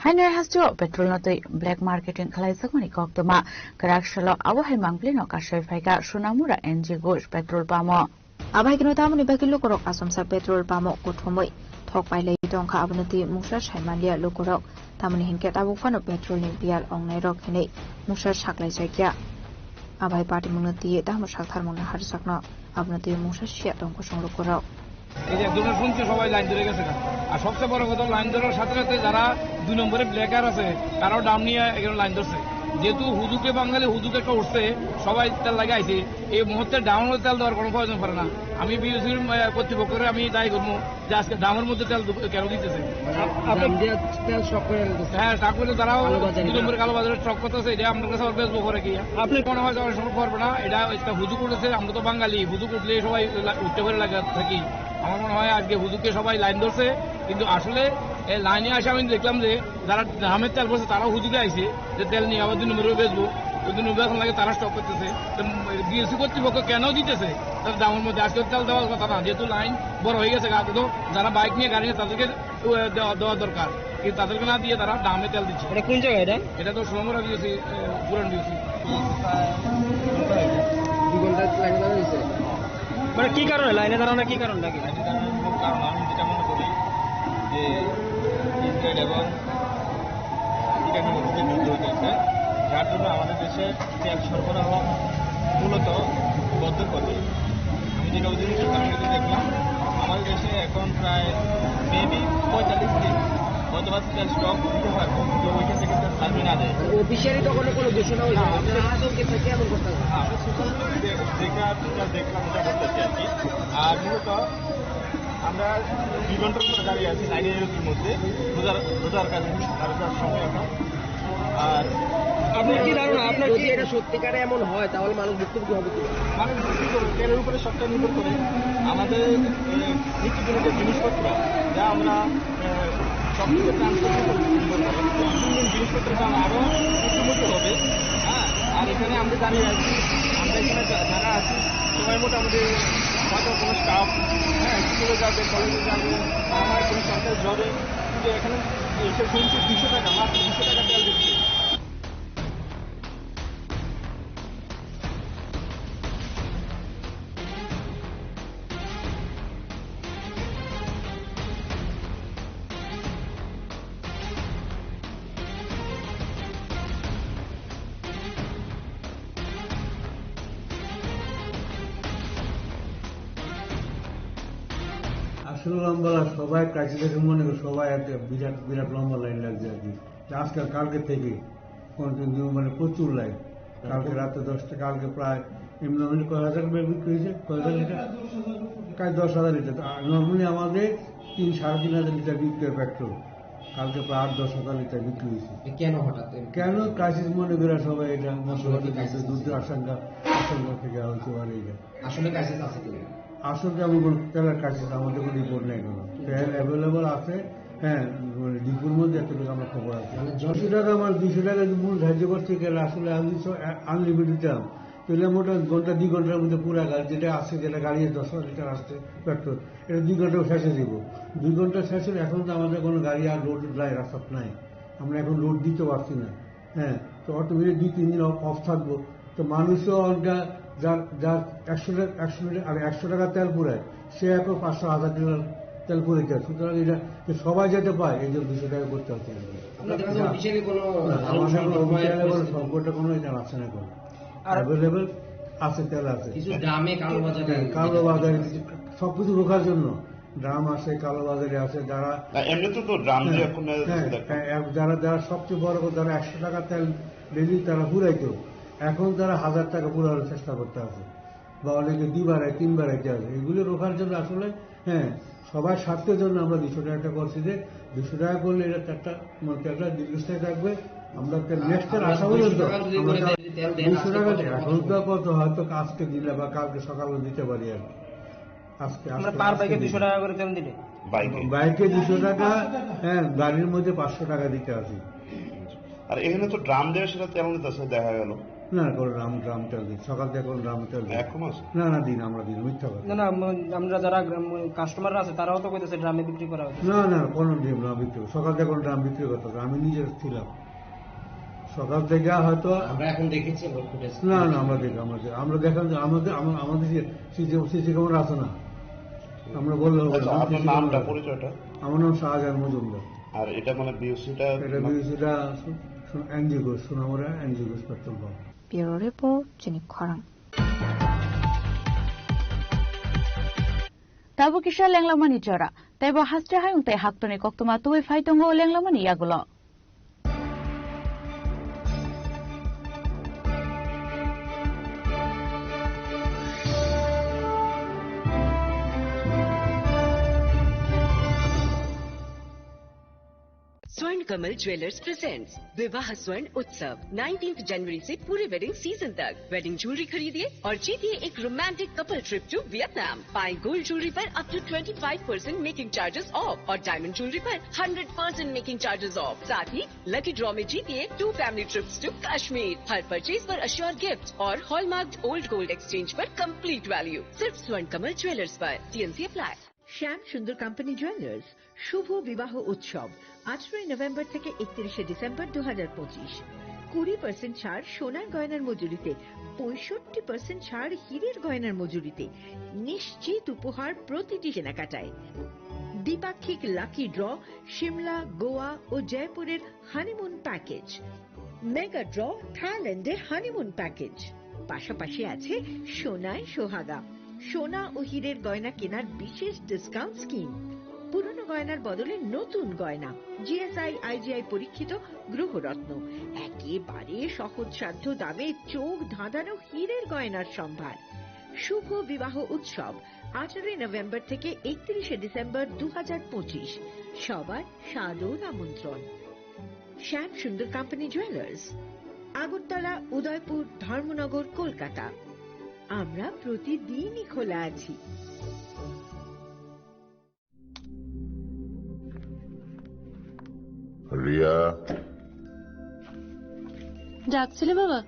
Haino haste o petrol no twi black marketing khlaijakmani koktwma kwrak salo abo hai mangpili no kasai phaikha Sonamura N G Ghosh petrol pump o. Abai kino tamoni bagwi lukurok achomsa petrol pump o kuthumwi thok pailai tongkha, abono twi mungsa sai manliya lukurok. Tamoni hinkhe tabuk phano petrol ni biyal ongnairok hinwi mungsa saklaijakya. Abai patimungno twiwi tamo saktharmungno harjakno, abono twiwi mungsa siya tong kusung lukurok. এই যে একজনের শুনছি সবাই লাইন ধরে গেছে গা। আর সবচেয়ে বড় কথা, লাইন ধরার সাথে সাথে যারা দুই নম্বরে ব্ল্যাকার আছে, তারাও ডাম নিয়ে এখানে লাইন ধরছে। যেহেতু হুজুকে বাঙালি হুজুকে একটা উঠছে, সবাই তেল লাগে আইছে। এই মুহূর্তে ডাউন তেল দেওয়ার কোনো প্রয়োজন পড়ে না। আমি বিওসির কর্তৃপক্ষরে আমি দায়ী করবো যে আজকে ডামের মধ্যে তেল দু- কেন দিতেছে। আপ- আপনি জাম দিয়ে তেল স্টক করে রেখেছে। হ্যাঁ, তারপরে তারাও কালোবাজারি দুই নম্বরে কালোবাজারে স্টক করতেছে, এটা আপনার কাছে অল্প অল্প করে কি? আপনি মনে হয় যখন শুরু করবে না, এটা একটা হুজুক উঠেছে, আমরা তো বাঙালি, হুজুক উঠলে সবাই লা- উঠতে পারে লাগা থাকি। আমার মনে হয় আজকে হুজুকে সবাই লাইন ধরছে, কিন্তু আসলে এই লাইনে আসে আমি দেখলাম যে যারা ডামের তেল ভরছে তারাও হুজুকে আইছে যে তেল নিয়ে আবার দুই নম্বরে বেচবো, ওই দুই নম্বরে এখন লাগে তারা স্টক করতেছে। তো বিওসি কর্তৃপক্ষ কেন দিতেছে তার ডামের মধ্যে? আজকে তেল দেওয়ার কথা না, যেহেতু লাইন বড় হয়ে গেছে, আপাতত যারা বাইক নিয়ে গাড়ি নিয়ে তাদেরকে, আহ, দেওয়া দেওয়া দরকার, কিন্তু তাদেরকে না দিয়ে তারা ডামে তেল দিচ্ছে। এটা কোন জায়গা এটা? এটা তো সোনামুড়া বিওসি, আহ, পুরান বিওসি। দু ঘন্টা লাইনে দাঁড়ানো হয়েছে। মানে কি কারণে লাইনে দাঁড়ানো, কি কারণ নাকি? লাইনে দাঁড়ানোর মূল কারণ আমি যেটা মনে করি যে ইসরায়েল এবং ইরানের মধ্যে যে যুদ্ধ চলছে, যার জন্য আমাদের দেশে তেল সরবরাহ মূলত বন্ধ করে। আমি যেটা ওই দিন সকালে দেখলাম, আমাদের দেশে এখন প্রায় মেবি পঁয়তাল্লিশ দিন হয়তো বা তেল স্টক দিতে পারবো, কিন্তু ওইখান থেকে তেল সার্ভে না দেয়। অফিসিয়ালি তখনও কোনো ঘোষণা হয়নি। না, আপনারা আতঙ্কে থাকি এমন করতে হবে। হ্যাঁ, আমরা সোশ্যাল মিডিয়াতে যে-, যেটা যেটা দেখলাম ওটা বলতেছি আর কি। আর মূলত আমরা দুই ঘন্টার উপরে দাঁড়িয়ে আছি লাইনের মধ্যে, রোজার, রোজার কারণে, রোজার সময় এখন। আর আপনার কি ধারণা, আপনার যদি কি এটা সত্যিকারে এমন হয়, তাহলে মানুষ ভুক্তভোগী হবে কি? মানুষ ভুক্তভোগী হবে, তেলের উপরে সবটা নির্ভর করে। আমাদের, এ, নিত্যদিনের যে জিনিসপত্র, যা আমরা, এ, সব কিছু ট্রান্সপোর্ট নির্ভর করে, তো জিনিসপত্রের দাম আরও ঊর্ধ্বমুখী হবে। হ্যাঁ, আর এখানে আমরা দাঁড়িয়ে আছি, আমরা এখানে যা-, যারা আছি, সবাই মোটামুটি হয়তো কোনো স্টাফ, হ্যাঁ, স্কুলে যাবে, কলেজে যাবে, আমার কোনো সরকারি জবে, কিন্তু এখানে এসে শুনছি দুশো টাকা, মাত্র দুশো টাকা তেল দিচ্ছে। আসলে লম্বা, সবাই কাছে কাছে মনে করে সবাই একটা বিরাট, বিরাট লম্বা লাইন লাগছে আর কি। আজকাল, কালকে থেকে কন্টিনিউ মানে প্রচুর লাইন। কালকে রাতে দশটা, কালকে প্রায় এমনি নর্মালি কয় হাজার করে বিক্রি হয়েছে? কয় হাজার লিটার? প্রায় দশ হাজার লিটার। আর নর্মালি আমাদের তিন, সাড়ে তিন হাজার লিটার বিক্রি হয় পেট্রোল। কালকে প্রায় আট দশ হাজার লিটার বিক্রি হয়েছে। এ কেন হঠাৎ এরকম? কেন ক্রাইসিস মনে করে সবাই এটা? মনে হয় কি ক্রাইসিস যুদ্ধের আছে? আশঙ্কা, আশঙ্কা থেকে হইতে পারে এটা। আসলে ক্রাইসিস আছে কিনা? আসলে আমি বলতে, তেলের ক্রাইসিস আমাদের কোনো রিপোর্ট নেই কোনো। তেল অ্যাভেলেবল আছে, হ্যাঁ, মানে ডিপুর মধ্যে এতটুকু আমার খবর আছে। মানে জন- দুশো টাকা, আমার দুশো টাকা যদি মূল ধার্য করতে গেলে আসলে আমি তো আ-, আনলিমিটেড দাম। তাহলে মোটামুটি ঘন্টা, দুই ঘন্টার মধ্যে পুরা গাড়ি যেটা আছে, যেটা গাড়ি দশ হাজার লিটার আসছে পেট্রোল, এটা দুই ঘন্টা শেষ হয়ে যাবো। দুই ঘন্টা শেষ হলে এখন তো আমাদের কোনো গাড়ি আর লোড নাই, রাস্তাত নাই। আমরা এখন লোড দিতে পারছি না। হ্যাঁ, তো অটোমেটিক দুই তিন দিন অফ, অফ থাকবো। তো মানুষও অনেকটা যার, যার একশো টাকা, একশো টাকা, আর একশো টাকা তেল পুরায়, সে এখন পাঁচশো, হাজার টাকার তেল পুরে যায়। সুতরাং এটা যে সবাই যাতে পায়, এই জন্য দুশো টাকা করতে হচ্ছে আর কি। আপনাদের কাছে না, অফিসিয়ালি কোনো না, আমাদের কোনো অফিসিয়ালি কোনো সংকটটা কোনো এটা আছে না কোনো। আর অ্যাভেলেবল আছে, তেল আছে। কিছু ড্রামে কালোবাজারি হ্যাঁ, কালোবাজারি, সবকিছু রোখার জন্য। ড্রাম আছে, কালোবাজারি আছে, যারা না, এমনিতে তো ড্রাম দিয়ে হ্যাঁ, কোনো হ্যাঁ, হ্যাঁ, এক-, যারা, যারা সবচেয়ে বড় কথা, যারা একশো টাকা তেল ডেইলি তারা ফুরাইতো, এখন তারা হাজার টাকা ফুরানোর চেষ্টা করতে আছে, বা অনেকে দুইবার হয়, তিনবার হইতে আছে। এগুলি রোখার জন্য আসলে, হ্যাঁ, সবার স্বার্থের জন্য আমরা দুশো টাকা একটা করছি যে দুশো টাকা করলে এটা একটা, মানে, একটা দীর্ঘস্থায়ী থাকবে। আমরা একটা নেক্সট আমরা আশা পর্যন্ত দুশো টাকা যদি আমরা করে দেয়, তেল দেন, দুশো আজকে টাকা কত দেন, টাকা এখন তো কত, হয়তো আজকে দিলে বা কালকে সকালে দিতে পারি আর কি। আজকে, মানে আজকে, পার আজকে বাইকে দিলে। দুশো টাকা করে তেল দিলে? বাইকে। বাইকে দুশো টাকা, হ্যাঁ, গাড়ির মধ্যে পাঁচশো টাকা দিতে আছে। আর এখানে তো ড্রাম দিয়ে সেটা তেল নিতেছে দেখা গেল। না, কোনো ড্রাম, ড্রাম তেল দিন, সকাল থেকে কোনো ড্রাম তেল দিন। এখনো আছে? না, না, দিন, আমরা দিন, মিথ্যা কথা। না, না, ম-, আমরা যারা গ্রাম, কাস্টমার আছে, তারাও তো কইতেছে ড্রামে বিক্রি করা হচ্ছে। না, না, কোনো ড্রাম না বিক্রি, সকাল থেকে কোনো ড্রাম বিক্রি করতে হবে, আমি নিজে ছিলাম। সকাল থেকে হয়তো আমরা এখন দেখেছি, আমরা ফুটেজ। না, না, আমরা দেখি, আমরা দেখি। আমরা দেখেন যে আমাদের, আমা-, আমাদের যে সিসি, সিসি ক্যামেরা আছে না, আমরা বললে হবে না। আচ্ছা, আপনার সিসি নামটা, ক্যামেরা আছে। পরিচয়টা? আমার নাম শাহজাহান মজুমদার। আর এটা মানে বিওসিটা এটা না? বিওসিটা সু-, সু-, NG Ghosh, Sonamura NG Ghosh petrol pump. Bureau Report, Chini Khorang. Tabuk kisa lenglamani jora. Teibo haste hayung tei haktorni koktwma tubui phai tongo lenglamani yagulo. स्वर्ण कमल ज्वेलर्स प्रेजेंट्स विवाह स्वर्ण उत्सव, नाइनटीन्थ जनवरी से पूरे वेडिंग सीजन तक। वेडिंग ज्वेलरी खरीदिए और जीतिए एक romantic couple trip to Vietnam. पाए गोल्ड ज्वेलरी पर up to twenty five percent making charges off और डायमंड ज्वेलरी पर hundred percent making charges off. साथ ही लकी ड्रॉ में जीतिए two family trips to Kashmir. हर परचेज पर अश्योर गिफ्ट और हॉलमार्क्ड ओल्ड गोल्ड एक्सचेंज पर कंप्लीट वैल्यू। सिर्फ स्वर्ण कमल ज्वेलर्स पर। T N C apply. শ্যাম সুন্দর কোম্পানি জুয়েলার্স শুভ বিবাহ উৎসব, আঠারোই নভেম্বর থেকে একত্রিশে ডিসেম্বর দু হাজার পঁচিশ। কুড়ি পার্সেন্ট ছাড় সোনার গয়নার মজুরিতে, পঁয়ষট্টি পার্সেন্ট ছাড় হীরের গয়নার মজুরিতে। নিশ্চিত উপহার প্রতিটি কেনাকাটায়। দ্বিপাক্ষিক লাকি ড্র, সিমলা, গোয়া ও জয়পুরের হানিমুন প্যাকেজ। মেগা ড্র, থাইল্যান্ডে হানিমুন প্যাকেজ। পাশাপাশি আছে সোনায় সোহাগা, সোনা ও হীরের গয়না কেনার বিশেষ ডিসকাউন্ট স্কিম। পুরনো গয়নার বদলে নতুন গয়না, জিএসআই, আইজিআই পরীক্ষিত গ্রহরত্ন, একেবারে সহজসাধ্য দামে চোখ ধাঁধানো হীরের গয়নার সম্ভার। শুভ বিবাহ উৎসব, আঠারোই নভেম্বর থেকে একত্রিশে ডিসেম্বর দু হাজার পঁচিশ। সবার সাদর আমন্ত্রণ। শ্যাম সুন্দর কোম্পানি জুয়েলার্স, আগরতলা, উদয়পুর, ধর্মনগর, কলকাতা। আমরা প্রতিদিনই খোলা আছি। রিয়া। ডাকছিলে বাবা?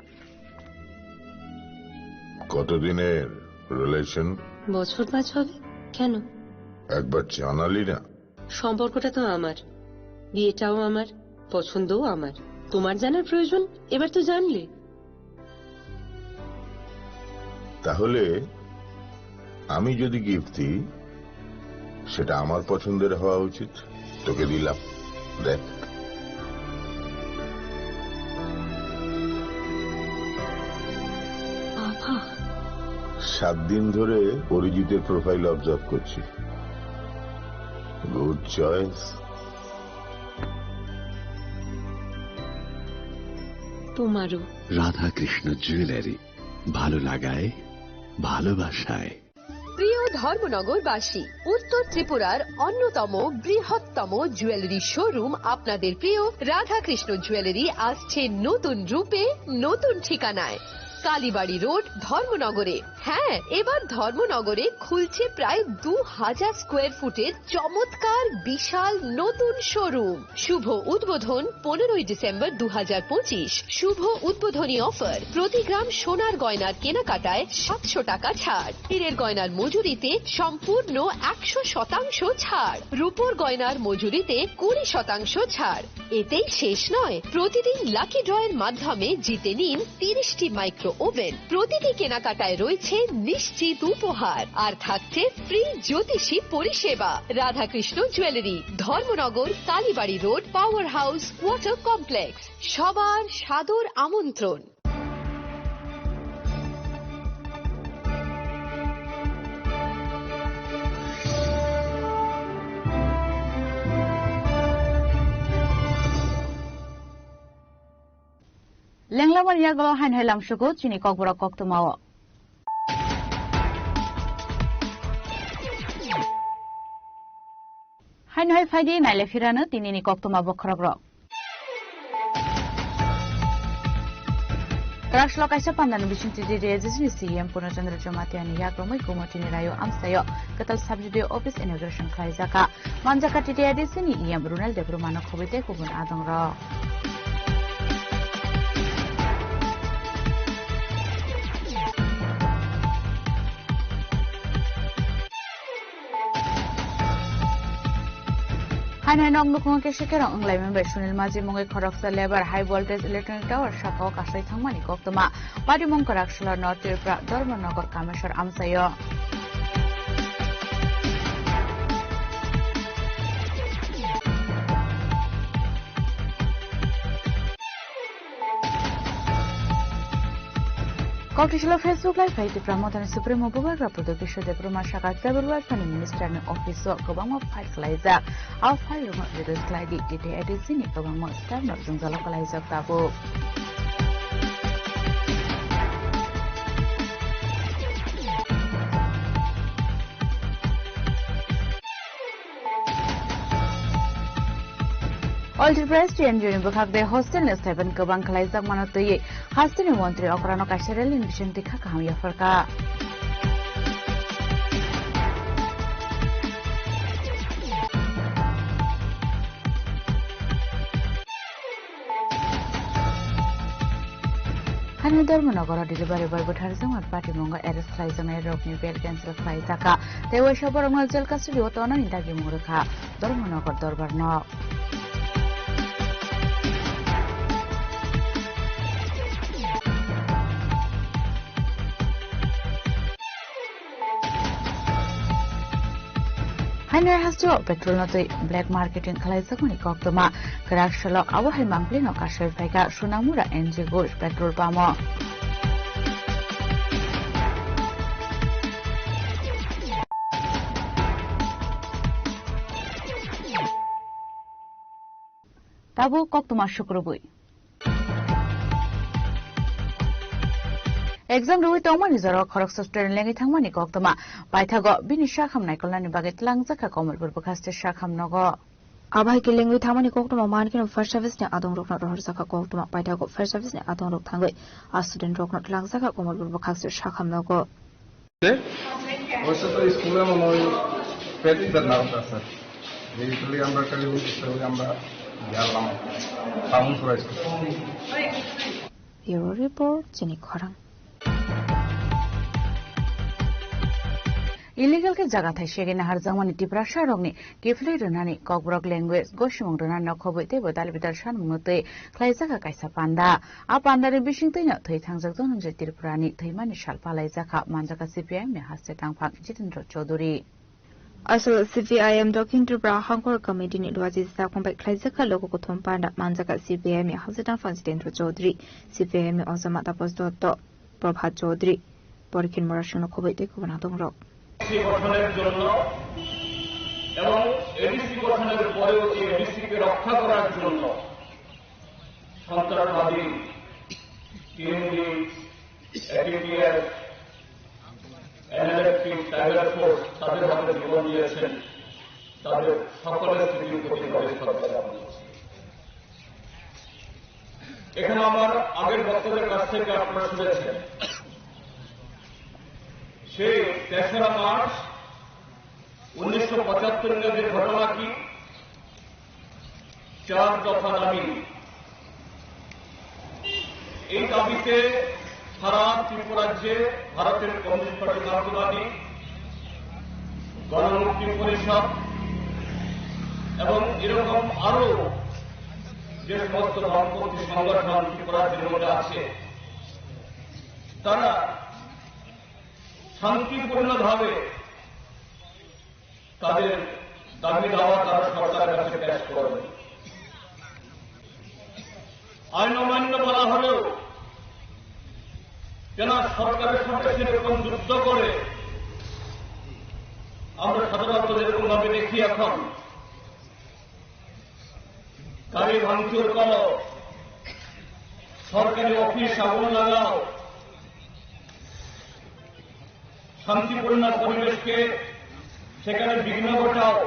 কতদিনের রিলেশন? বছর পাঁচ হবে। কেন? একবার জানালি না। সম্পর্কটা তো আমার, বিয়েটাও আমার, পছন্দও আমার। তোমার জানার প্রয়োজন, এবার তো জানলে। তাহলে আমি যদি গিফট দিই, সেটা আমার পছন্দের হওয়া উচিত। তোকে দিলাম, দেখ। বাবা। সাত দিন ধরে অরিজিতের প্রোফাইল অবজার্ভ করছি। Good choice. তোমারও। রাধাকৃষ্ণ জুয়েলারি, ভালো লাগায়, ভালোবাসায়। প্রিয় ধর্মনগরবাসী, উত্তর ত্রিপুরার অন্যতম বৃহত্তম জুয়েলারি শোরুম আপনাদের প্রিয় রাধাকৃষ্ণ জুয়েলারি আসছে নতুন রূপে, নতুন ঠিকানায়। কালীবাড়ি রোড, ধর্মনগরে। হ্যাঁ, এবার ধর্মনগরে খুলছে প্রায় দু হাজার স্কোয়ার ফুটের চমৎকার বিশাল নতুন শোরুম। শুভ উদ্বোধন পনেরোই ডিসেম্বর দু হাজার পঁচিশ। শুভ উদ্বোধনী অফার, প্রতি গ্রাম সোনার গয়নার কেনাকাটায় সাতশো টাকা ছাড়, হীরের গয়নার মজুরিতে সম্পূর্ণ একশো শতাংশ ছাড়, রূপোর গয়নার মজুরিতে কুড়ি শতাংশ ছাড়। এতেই শেষ নয়, প্রতিদিন লাকি ড্রয়ের মাধ্যমে জিতে নিন তিরিশটি মাইক্রো ওভেন। প্রতিটি কেনাকাটায় রয়েছে নিশ্চিত উপহার, আর থাকছে ফ্রি জ্যোতিষী পরিষেবা। Radhakrishna jewellery, Dharmanagar, Kalibari road, power house, water complex. সবার সাদর আমন্ত্রণ। Lenglamani yagulo haino hai lamsugo chini kokborok koktwmao. Haino hai phaidi naile phirano tinini koktwma bokhorokrok. Kwraksalo kaisa pandani bising T T A D C ni C E M Purna Chandra Jamatia ni yakromwi Gumotini Rayo amchaio kwtal sub D D O office inauguration khlaijakha. Manjakha T T A D C ni E M Runal Debbarma no khobwi tei kubun adongrok. Haino nok nukhungo kisa kerong wnglaimani bai Sunil Maji mungwi khoroksa lebar high voltage electronic tower sakao kasai thangmani koktwma. Patimung kwraksalo North Tripura Dharmanagar Kameswar amchaio. Kokthai salo Facebook Live hai Tipra Mothani Supremo Bubagra Prodot Kishore Debbarma sakha Civil Welfare ni Minister ni office o kwbangma file khlaijak. A file rokno release khlai di, T T A D C ni kwbangma staff no jwngjalo khlaijak tabuk. All Tripura State N G O ni bwkhak de hostel ni stipend kwbang khlaijak mano twiwi hasteni montri okrano kaisa rally ni bisingtwi kha kaham yapharkha. Haino Dharmanagar o delivery boy butharjakmani patimungo arrest khlaijaknai rokni bail cancel khlaijakha. Tei waisa borokno jail custody o tonani dagimung rwkha Dharmanagar dorbarno. Haino hasteo petrol no twi black marketing khlaijakmani koktwma kwrak salo abo hai mangpili no kasai phaikha Sunamura N G Ghosh petrol pump o. Tabuk koktwma sukrubwi. Exam rwui tongmani jorao khoroksa student lengwi thangmani koktwma. Paithago bini sakham naikolnani bagwi twlangjakha Kamalpur bwkhaste sakham nogo. Abo hai khe lengwi thangmani koktwma mankhe fire service ni adongrokno rohorjakha koktwma. Paithago fire service ni adongrok thangwi a student rokno twlangjakha Kamalpur bwkhaste sakham nogo. অবশ্য তো স্কুলে মনে হয় প্র্যাকটিস আর নাও স্যার, এই স্কুলে আমরা কালী স্কুলে আমরা গেলাম বামুনসরা school. Bureau report, chini khorang. Illegal khe jaga thaisegwi naharjakmani Tiprasa rokni kiphilwi rwnani Kokborok language gosimung rwna nokhobwi teibo dalbidal sanmungno twi khlaijakha kaisa panda. A pandani bisingtwino thwi thangjak Dhananjay Tripurani thwimani sal palaijakha manjakha C P I M ni haste tangphang Jitendra Chaudhary. Asol C P I M Dokhin Tripura Hangkor Committee ni Duaji Sakhong bai khlaijakha logo kuthum panda manjakha C P I M ni haste tangphang Jitendra Chaudhary, C P I M ni Ojama Tapos Dotto, Prabhat Chaudhary, Porkhin Murasingno khobwi tei khobana tongrok. ADC গঠনের জন্য এবং এডিসি গঠনের পরেও এই এডিসিকে রক্ষা করার জন্য সন্ত্রাসবাদী, TMD, ATTF, NLFT, tiger force তাদের হাতে জীবন দিয়েছেন, তাদের সকলের স্মৃতির প্রতি গভীর শ্রদ্ধা জানাচ্ছি। এখানে আমার আগের বক্তাদের কাছ থেকে আপনারা শুনেছেন, সেই তেসরা মার্চ উনিশশো পঁচাত্তর ইংরেজির ঘটনা কি? চার দফা দাবি। এই দাবিতে সারা ত্রিপুরা রাজ্যে ভারতের কমিউনিস্ট পার্টি মার্ক্সবাদী গণমুক্তি পরিষদ এবং এরকম আরো যে সমস্ত বামপন্থী সংগঠন ত্রিপুরা রাজ্যের মধ্যে আছে, তারা শান্তিপূর্ণভাবে তাদের দাবি দাওয়া তারা সরকারের কাছে পেশ করবে। আইন অমান্য বলা হলেও কেন সরকারের সাথে সেরকম যুদ্ধ করে আমরা সাধারণত যেরকম ভাবে দেখি এখন গাড়ি ভাঙচুর করো, সরকারি অফিস আগুন লাগাও, শান্তিপূর্ণ পরিবেশকে সেখানে বিঘ্ন ঘটাও,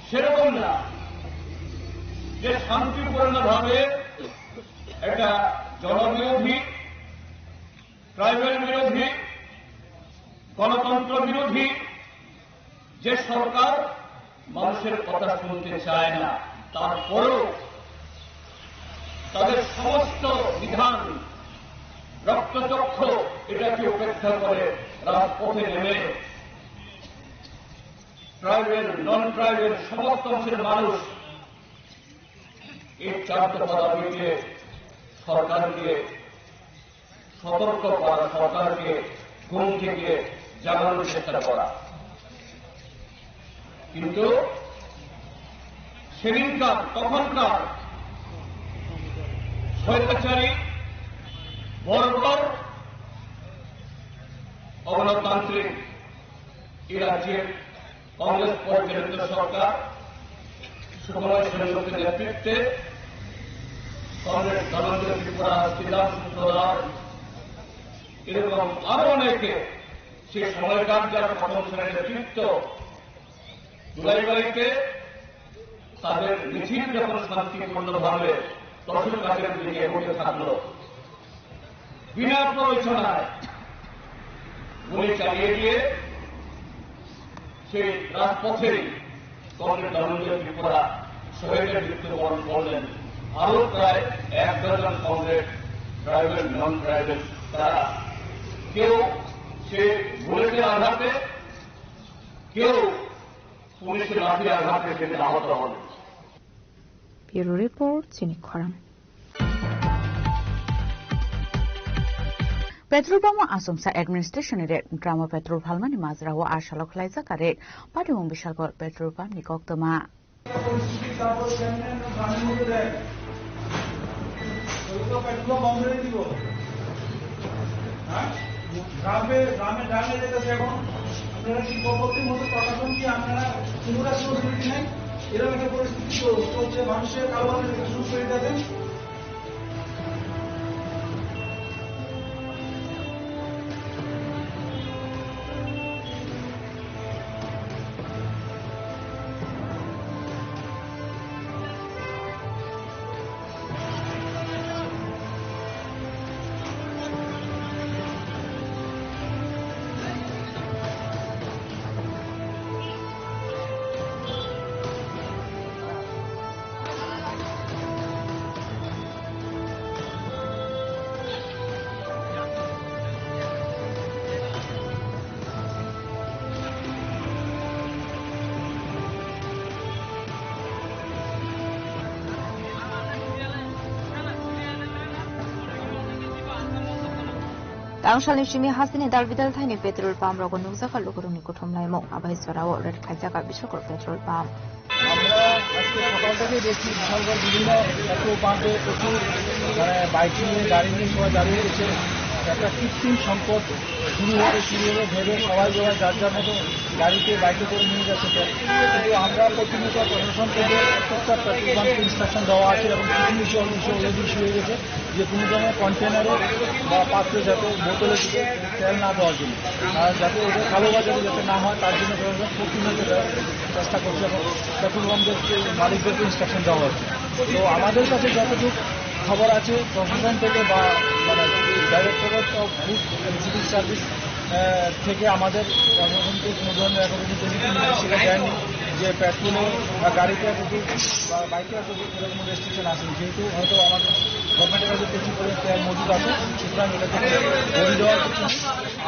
সেরকম না, যে শান্তিপূর্ণভাবে এটা জনবিরোধী, ট্রাইবাল বিরোধী, গণতন্ত্র বিরোধী যে সরকার মানুষের কথা শুনতে চায় না, তারপরেও তাদের সমস্ত বিধান রক্তচক্ষু এটাকে উপেক্ষা করে রাজপথে নেমে ট্রাইবাল, নন ট্রাইবাল সমস্ত অংশের মানুষ এই চার দফা দাবিতে সরকারকে সতর্ক করা, সরকারকে ঘুম থেকে জাগানোর চেষ্টা করা। কিন্তু সেদিনকার, তখনকার স্বৈরাচারী বর্বর অগণতান্ত্রিক এই রাজ্যের কংগ্রেস পরিচালিত সরকার সুকুমার সেনগুপ্তের নেতৃত্বে কংগ্রেস, ধনঞ্জয় ত্রিপুরা, শ্রীরাম সূত্রধর, এরকম আরো অনেকে সেই সময়কার যারা প্রথম শ্রেণীর নেতৃত্ব দুলাইবাড়িতে তাদের মিছিল যখন শান্তিপূর্ণভাবে তহসিল কাছারির দিকে এগোতে থাকলো, বিনা প্ররোচনায় গুলি চালিয়ে দিয়ে সেই রাজপথেই কমরেড ধনঞ্জয় ত্রিপুরা শহীদের মৃত্যুবরণ করলেন। আরো প্রায় এক ডজন কমরেড, ট্রাইবাল, নন ট্রাইবাল, তারা কেউ সে বুলেটের আঘাতে, কেউ পুলিশের লাঠির আঘাতে সেদিন আহত হন। Bureau Report, Chini Khorang. Petrol pump o achomsa administration ni rate, dramo petrol phalmani majra o a salo khwlaijak a rate, Patimung Bishalgor petrol pump ni koktwma. ওই তো পেট্রোল বন্ধ করে দিব। হ্যাঁ? গ্রামে, গ্রামে ড্রামে যেতেছে এখন। আপনারা কি পরবর্তী মতো প্রশাসন কি আপনারা কোনো রেসপন্সিবিলিটি নেই? এরকম একটা পরিস্থিতি তো চলছে, মানুষের কারো কাছে শুরু করে যাবে। Tangsalni simi hasteni dalbidal thaini petrol pump rogo nukjakha lukurokni kuthumlaimung, abai jorao ret khaijak a Bishalgor petrol pump. আমরা আজকে সকাল থেকে দেখছি বিশালগড় বিভিন্ন পেট্রোল পাম্পে প্রচুর, মানে, বাইক নিয়ে, গাড়ি নিয়ে সবাই দাঁড়িয়ে রয়েছে। একটা কৃত্রিম সংকট শুরু হবে, শুরু হবে ভেবে সবাই সবাই যার যার মতো গাড়িতে, বাইকে করে নিয়ে যাচ্ছে তেল। কিন্তু আমরা প্রতিনিয়ত প্রশাসন থেকে প্রত্যেকটা পেট্রোল পাম্পকে ইনস্ট্রাকশন দেওয়া আছে এবং কিছু কিছু অলরেডি ইস্যু হয়ে গেছে যে কোনো ধরনের কন্টেনারে বা পাত্রে যাতে বোতলে যাতে তেল না দেওয়ার জন্য, আর যাতে ওদের কালোবাজারি যাতে না হয় তার জন্য প্রশাসন প্রতিনিয়ত চেষ্টা করছে এবং পেট্রোল পাম্পের মালিকদেরকে ইনস্ট্রাকশন দেওয়া হচ্ছে। তো আমাদের কাছে যতটুকু খবর আছে প্রশাসন থেকে বা, মানে, directorate of food and civil service, আহ, থেকে আমাদের প্রশাসনকে কোনো ধরনের এখনো পর্যন্ত কোনো নির্দেশিকা দেয়নি যে পেট্রোলে বা গাড়িতে এতটুকু বা বাইকে এতটুকু এরকম রেস্ট্রিকশন আসেনি, যেহেতু হয়তো আমাদের গভর্নমেন্টের কাছে প্রচুর পরিমাণ তেল মজুদ আছে, সুতরাং এটাকে বন্ধ দেওয়ার কিছু নেই।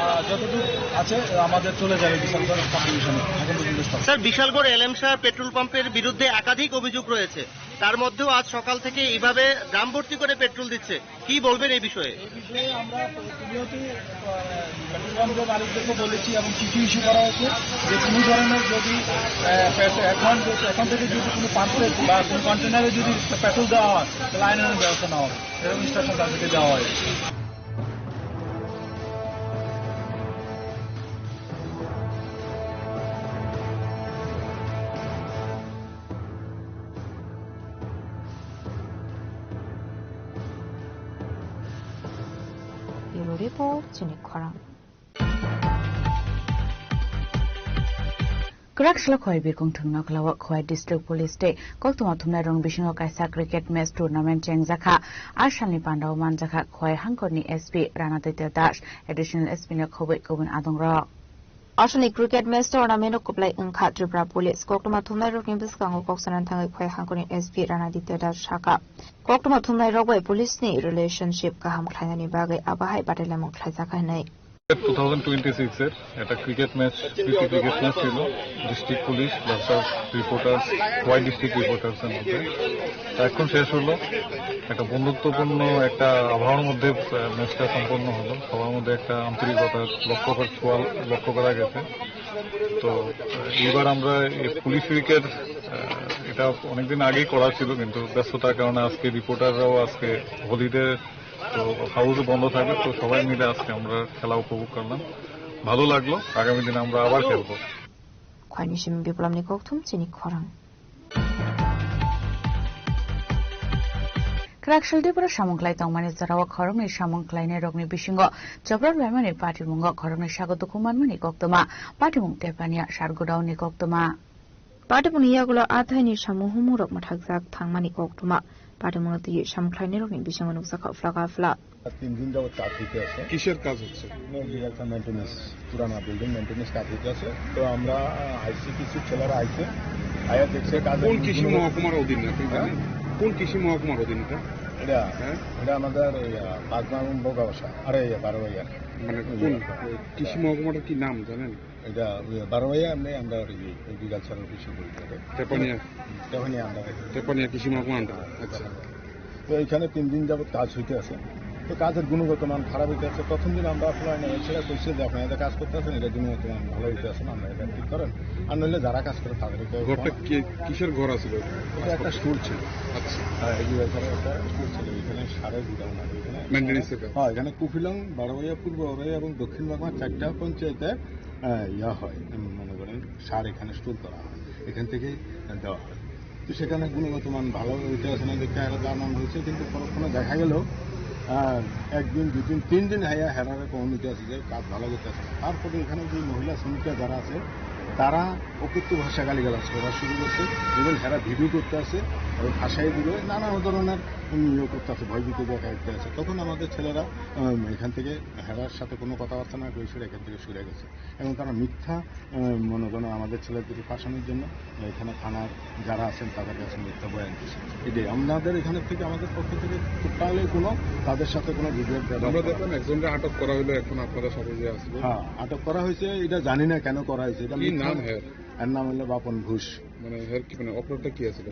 আহ, যতটুকু আছে আমাদের চলে যাবে বিশালগড় সাব ডিভিশনে এখন পর্যন্ত স্টক। স্যার, বিশালগড় এলএম শাহ পেট্রোল পাম্পের বিরুদ্ধে একাধিক অভিযোগ রয়েছে, তার মধ্যেও আজ সকাল থেকে এইভাবে ড্রাম ভর্তি করে পেট্রোল দিচ্ছে, কি বলবেন এই বিষয়ে? এই বিষয়ে আমরা প্রতিনিয়ত, আহ, পেট্রোল পাম্পের মালিকদেরকে বলেছি এবং চিঠি ইস্যু করা হয়েছে যে কোনো ধরনের যদি, আহ, পেট্রো-, এখন, এখন থেকে যদি কোনো পাম্পে বা কোনো কন্টেনারে যদি পেট্রোল দেওয়া হয়, তাহলে আইনানুগ ব্যবস্থা নেওয়া হবে, এরকম ইনস্ট্রাকশন তাদেরকে দেওয়া হয়েছে। Bureau Report, Chini Khorang. Kwrak salo Khowai birkong thwngno khwlao Khowai District Police tei koktwma thumnairokni bisingo kaisa cricket match tournament chengjakha. A salni pandao manjakha Khowai hangkorni S P Rana Ditya Das, Additional S P no khobwi kubun adongrok. Aswkni cricket match tournament o kwplai wngkha Tripura Police. Koktwma thumnairokni bwskango kok sanani thangwi Khowai hangkorni S P Rana Ditya Das sakha, koktwma thumnairok bai police ni relationship kaham khlainani bagwi abo hai batailamung khlaijakha hwnwi. Two thousand twenty six এর একটা cricket match, প্রীতি cricket match ছিল district police versus reporters, ওয়াই district reporters এর মধ্যে। তা এখন শেষ হলো, একটা বন্ধুত্বপূর্ণ একটা আবহাওয়ার মধ্যে, আহ, ম্যাচটা সম্পন্ন হলো। সবার মধ্যে একটা আন্তরিকতা লক্ষ্য কর-, ছোঁয়া লক্ষ্য করা গেছে। তো, আহ, এইবার আমরা এই পুলিশ উইকের, আহ, এটা অনেকদিন আগেই করা ছিল, কিন্তু ব্যস্ততার কারণে আজকে রিপোর্টাররাও আজকে হলিডে, তো হাউসও বন্ধ থাকে, তো সবাই মিলে আজকে আমরা খেলা উপভোগ করলাম, ভালো লাগলো। আগামী দিনে আমরা আবার খেলবো। Khwaini simi Biplabni kokthum chini khorang. Kwrak sal Tripura samung khlai tongmani jorao khoroknwi samung khlainairokni bisingo chopra laimani patimungo khoroknwi sago dukhu manmani koktwma. Patimung Tepania Sargodaoni koktwma. Patimungni yagulo athaini samung humungrok mwthakjak thangmani koktwma. Patimungno twiwi samung khlainairokni bisingo nukjakha phlaka phlak. তিন দিন যাবত কাজ হইতে আছে। কিসের কাজ হচ্ছে? Design maintenance, পুরানা বিল্ডিং মেইনটেনেন্স কাজ হইতে আছে। তো আমরা, আহ, আইসি, কিছু ছেলেরা আইছে, আয়া দেখছে কাজ কোন কৃষি মহকুমার অধীনে আপনি জানেন? কোন কৃষি মহকুমার অধীনে এটা? এটা, হ্যাঁ? এটা আমাদের এই, আহ, পাঁচ নম্বর বগাবাসা, আরে, ইয়ে, বারো ভাইয়া। মানে কোন কৃষি মহকুমাটার কি নাম জানেন? এটা, ওই, বারো ভাইয়া, এমনি আমরা ওই এগ্রিকালচার অফিসে বলি ওটা। তেপানিয়া। তেপানিয়া আমরা। তেপানিয়া কৃষি মহকুমা আন্ডার। আচ্ছা। তো এখানে তিন দিন যাবত কাজ হইতে আছে। তো কাজের গুণগত মান খারাপ হইতে আছে। প্রথম দিন আমরা আসলে এসে কইছে যে, "আপনি এটা কাজ করতে আছেন, এটা গুণগত মান ভালো হইতে আছে না, আমরা এটা ঠিক করেন। আর নইলে যারা কাজ করে তাদেরকে।" ঘরটা কি, কিসের ঘর আছিল? এটা একটা স্টোর ছিল। আচ্ছা। হ্যাঁ, এগ্রিকালচারের একটা স্টোর ছিল। এখানে সারের গুদাম আছে, এখানে মেইনটেনেন্সের কাজ। হ্যাঁ, এখানে কুফিলং, বারোয়া, পূর্ব বারোয়া এবং দক্ষিণ বাগমা চারটা পঞ্চায়েতের, আহ, ইয়া হয়, উম, মনে করেন সার এখানে স্টোর করা হয়, এখান থেকেই দেওয়া হয়। তো সেখানে গুণগত মান ভালো হইতে আছে না দেখে আরো দাম আম হয়েছে, কিন্তু পরক্ষণে দেখা গেল, আহ, একদিন, দুই দিন, তিন দিন হাইয়া হেরারে কম নিতে আছে যে কাজ ভালো করতে আছে না। তারপরে এখানে যে মহিলা শ্রমিকরা যারা আছে, তারা অকথ্য ভাষা গালিগালাজ করা শুরু করছে, ইভেন হেরা ভিডিও করতে আছে, ওই ভাষায় দিবে, নানা ধরনের, উম, ইয়ে করতে আছে, ভয়ভীতি দেখা দিতে আছে। তখন আমাদের ছেলেরা, উম, এখান থেকে হেরার সাথে কোনো কথাবার্তা না করে সরে এখান থেকে সরে গেছে এবং তারা মিথ্যা, উম, মনে করেন আমাদের ছেলেদের ফাঁসানোর জন্য এখানে থানার যারা আছেন তাদের কাছে মিথ্যা বয়ান দিচ্ছে। এটাই আমাদের এখানে থেকে, আমাদের পক্ষ থেকে টোটালি কোনো তাদের সাথে কোনো বিভেদ ব্যবহার আমরা করা দেখলাম হয়নি। একজনকে আটক করা হলো, এখন আপনারা সবাই যে আসলো। হ্যাঁ, আটক করা হয়েছে, এটা জানি না কেন করা হয়েছে, এটা কি মিথ্যা। নাম হ্যাঁ? এর নাম হলো বাপন ঘোষ। মানে, এর কি, মানে, অপরাধটা কি আছে?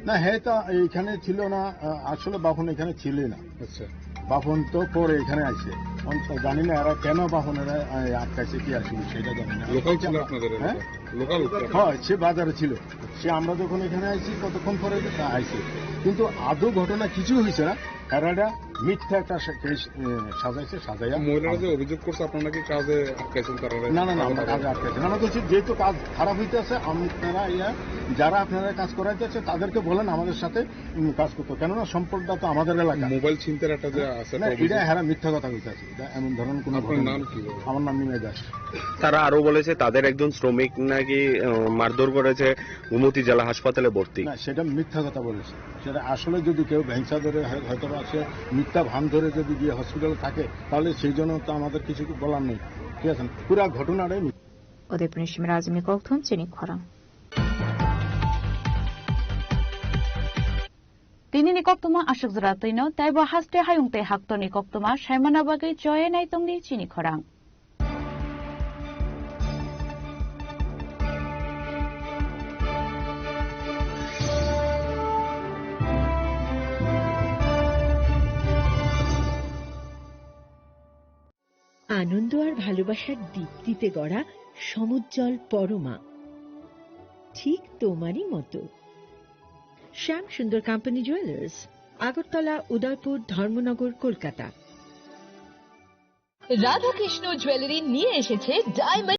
না, হে তো এইখানে ছিল না, আ, আসলে বাপন এখানে ছিলই না। আচ্ছা। বাপন তো পরে এখানে আইছে। অন-, জানি না এরা কেন বাপন এরা, আ, আটকাইছে, কি আসলে সেটা জানি না। লোকাল ছিল আপনাদের হ্যাঁ? এলাকায়? লোকাল? হ্যাঁ, সে বাজারে ছিল। সে আমরা যখন এখানে আইছি, ততক্ষণ পরে তা আইছে। কিন্তু আদৌ ঘটনা কিছু হয়েছে না। কারণ এটা মিথ্যা একটা সে-, কেস, এ, সাজাইছে, সাজাইয়া মহিলারা যে অভিযোগ করছে, আপনারা নাকি কাজে আটকাইছেন তারা? না, না, না, আমরা কাজে আটকাইছি না। আমরা বলছি, যেহেতু কাজ খারাপ হইতে আছে, আপনারা ইয়া, যারা আপনারা কাজ করাইতে আছে, তাদেরকে বলেন আমাদের সাথে, উম, কাজ করতে। কেননা সম্পদটা তো আমাদের এলাকা। মোবাইল ছিনতাইয়ের একটা যে আছে, না, একটা এটা অভিযোগ। হেরা মিথ্যা কথা কইতে আছে। এটা এমন ধরনের কোনো আপনার ঘটনা নাম নেই। কি? আমার নাম নিমাই দাস। তারা আরো বলেছে, তাদের একজন শ্রমিক নাকি, আহ, মারধর করেছে, গোমতী জেলা হাসপাতালে ভর্তি। না, সেটা মিথ্যা কথা বলেছে। সেটা আসলে যদি কেউ ভেংসা ধরে হয়-, হয়তো বা সে মিথ্যা ভান ধরে যদি গিয়ে হসপিটালে থাকে, তাহলে সেই জন্য তো আমাদের কিছু বলার নেই, ঠিক আছে? পুরা ঘটনাটাই মিথ্যা। Udaipurni Shimirajni kokthum chini khorang. Tinini koktwma aswk jora twino, taibo haste hayung tei haktorni koktwma saimana bagwi choye naitongdi chini khorang. আনন্দ আর ভালোবাসার দীপ্তিতে গড়া সমুজ্জ্বল পরমা, ঠিক তোমারই মতো। শ্যাম সুন্দর কোম্পানি জুয়েলার্স, আগরতলা, উদয়পুর, ধর্মনগর, কলকাতা। রাধাকৃষ্ণ জুয়েলারি নিয়ে এসেছে ডায়মন্ড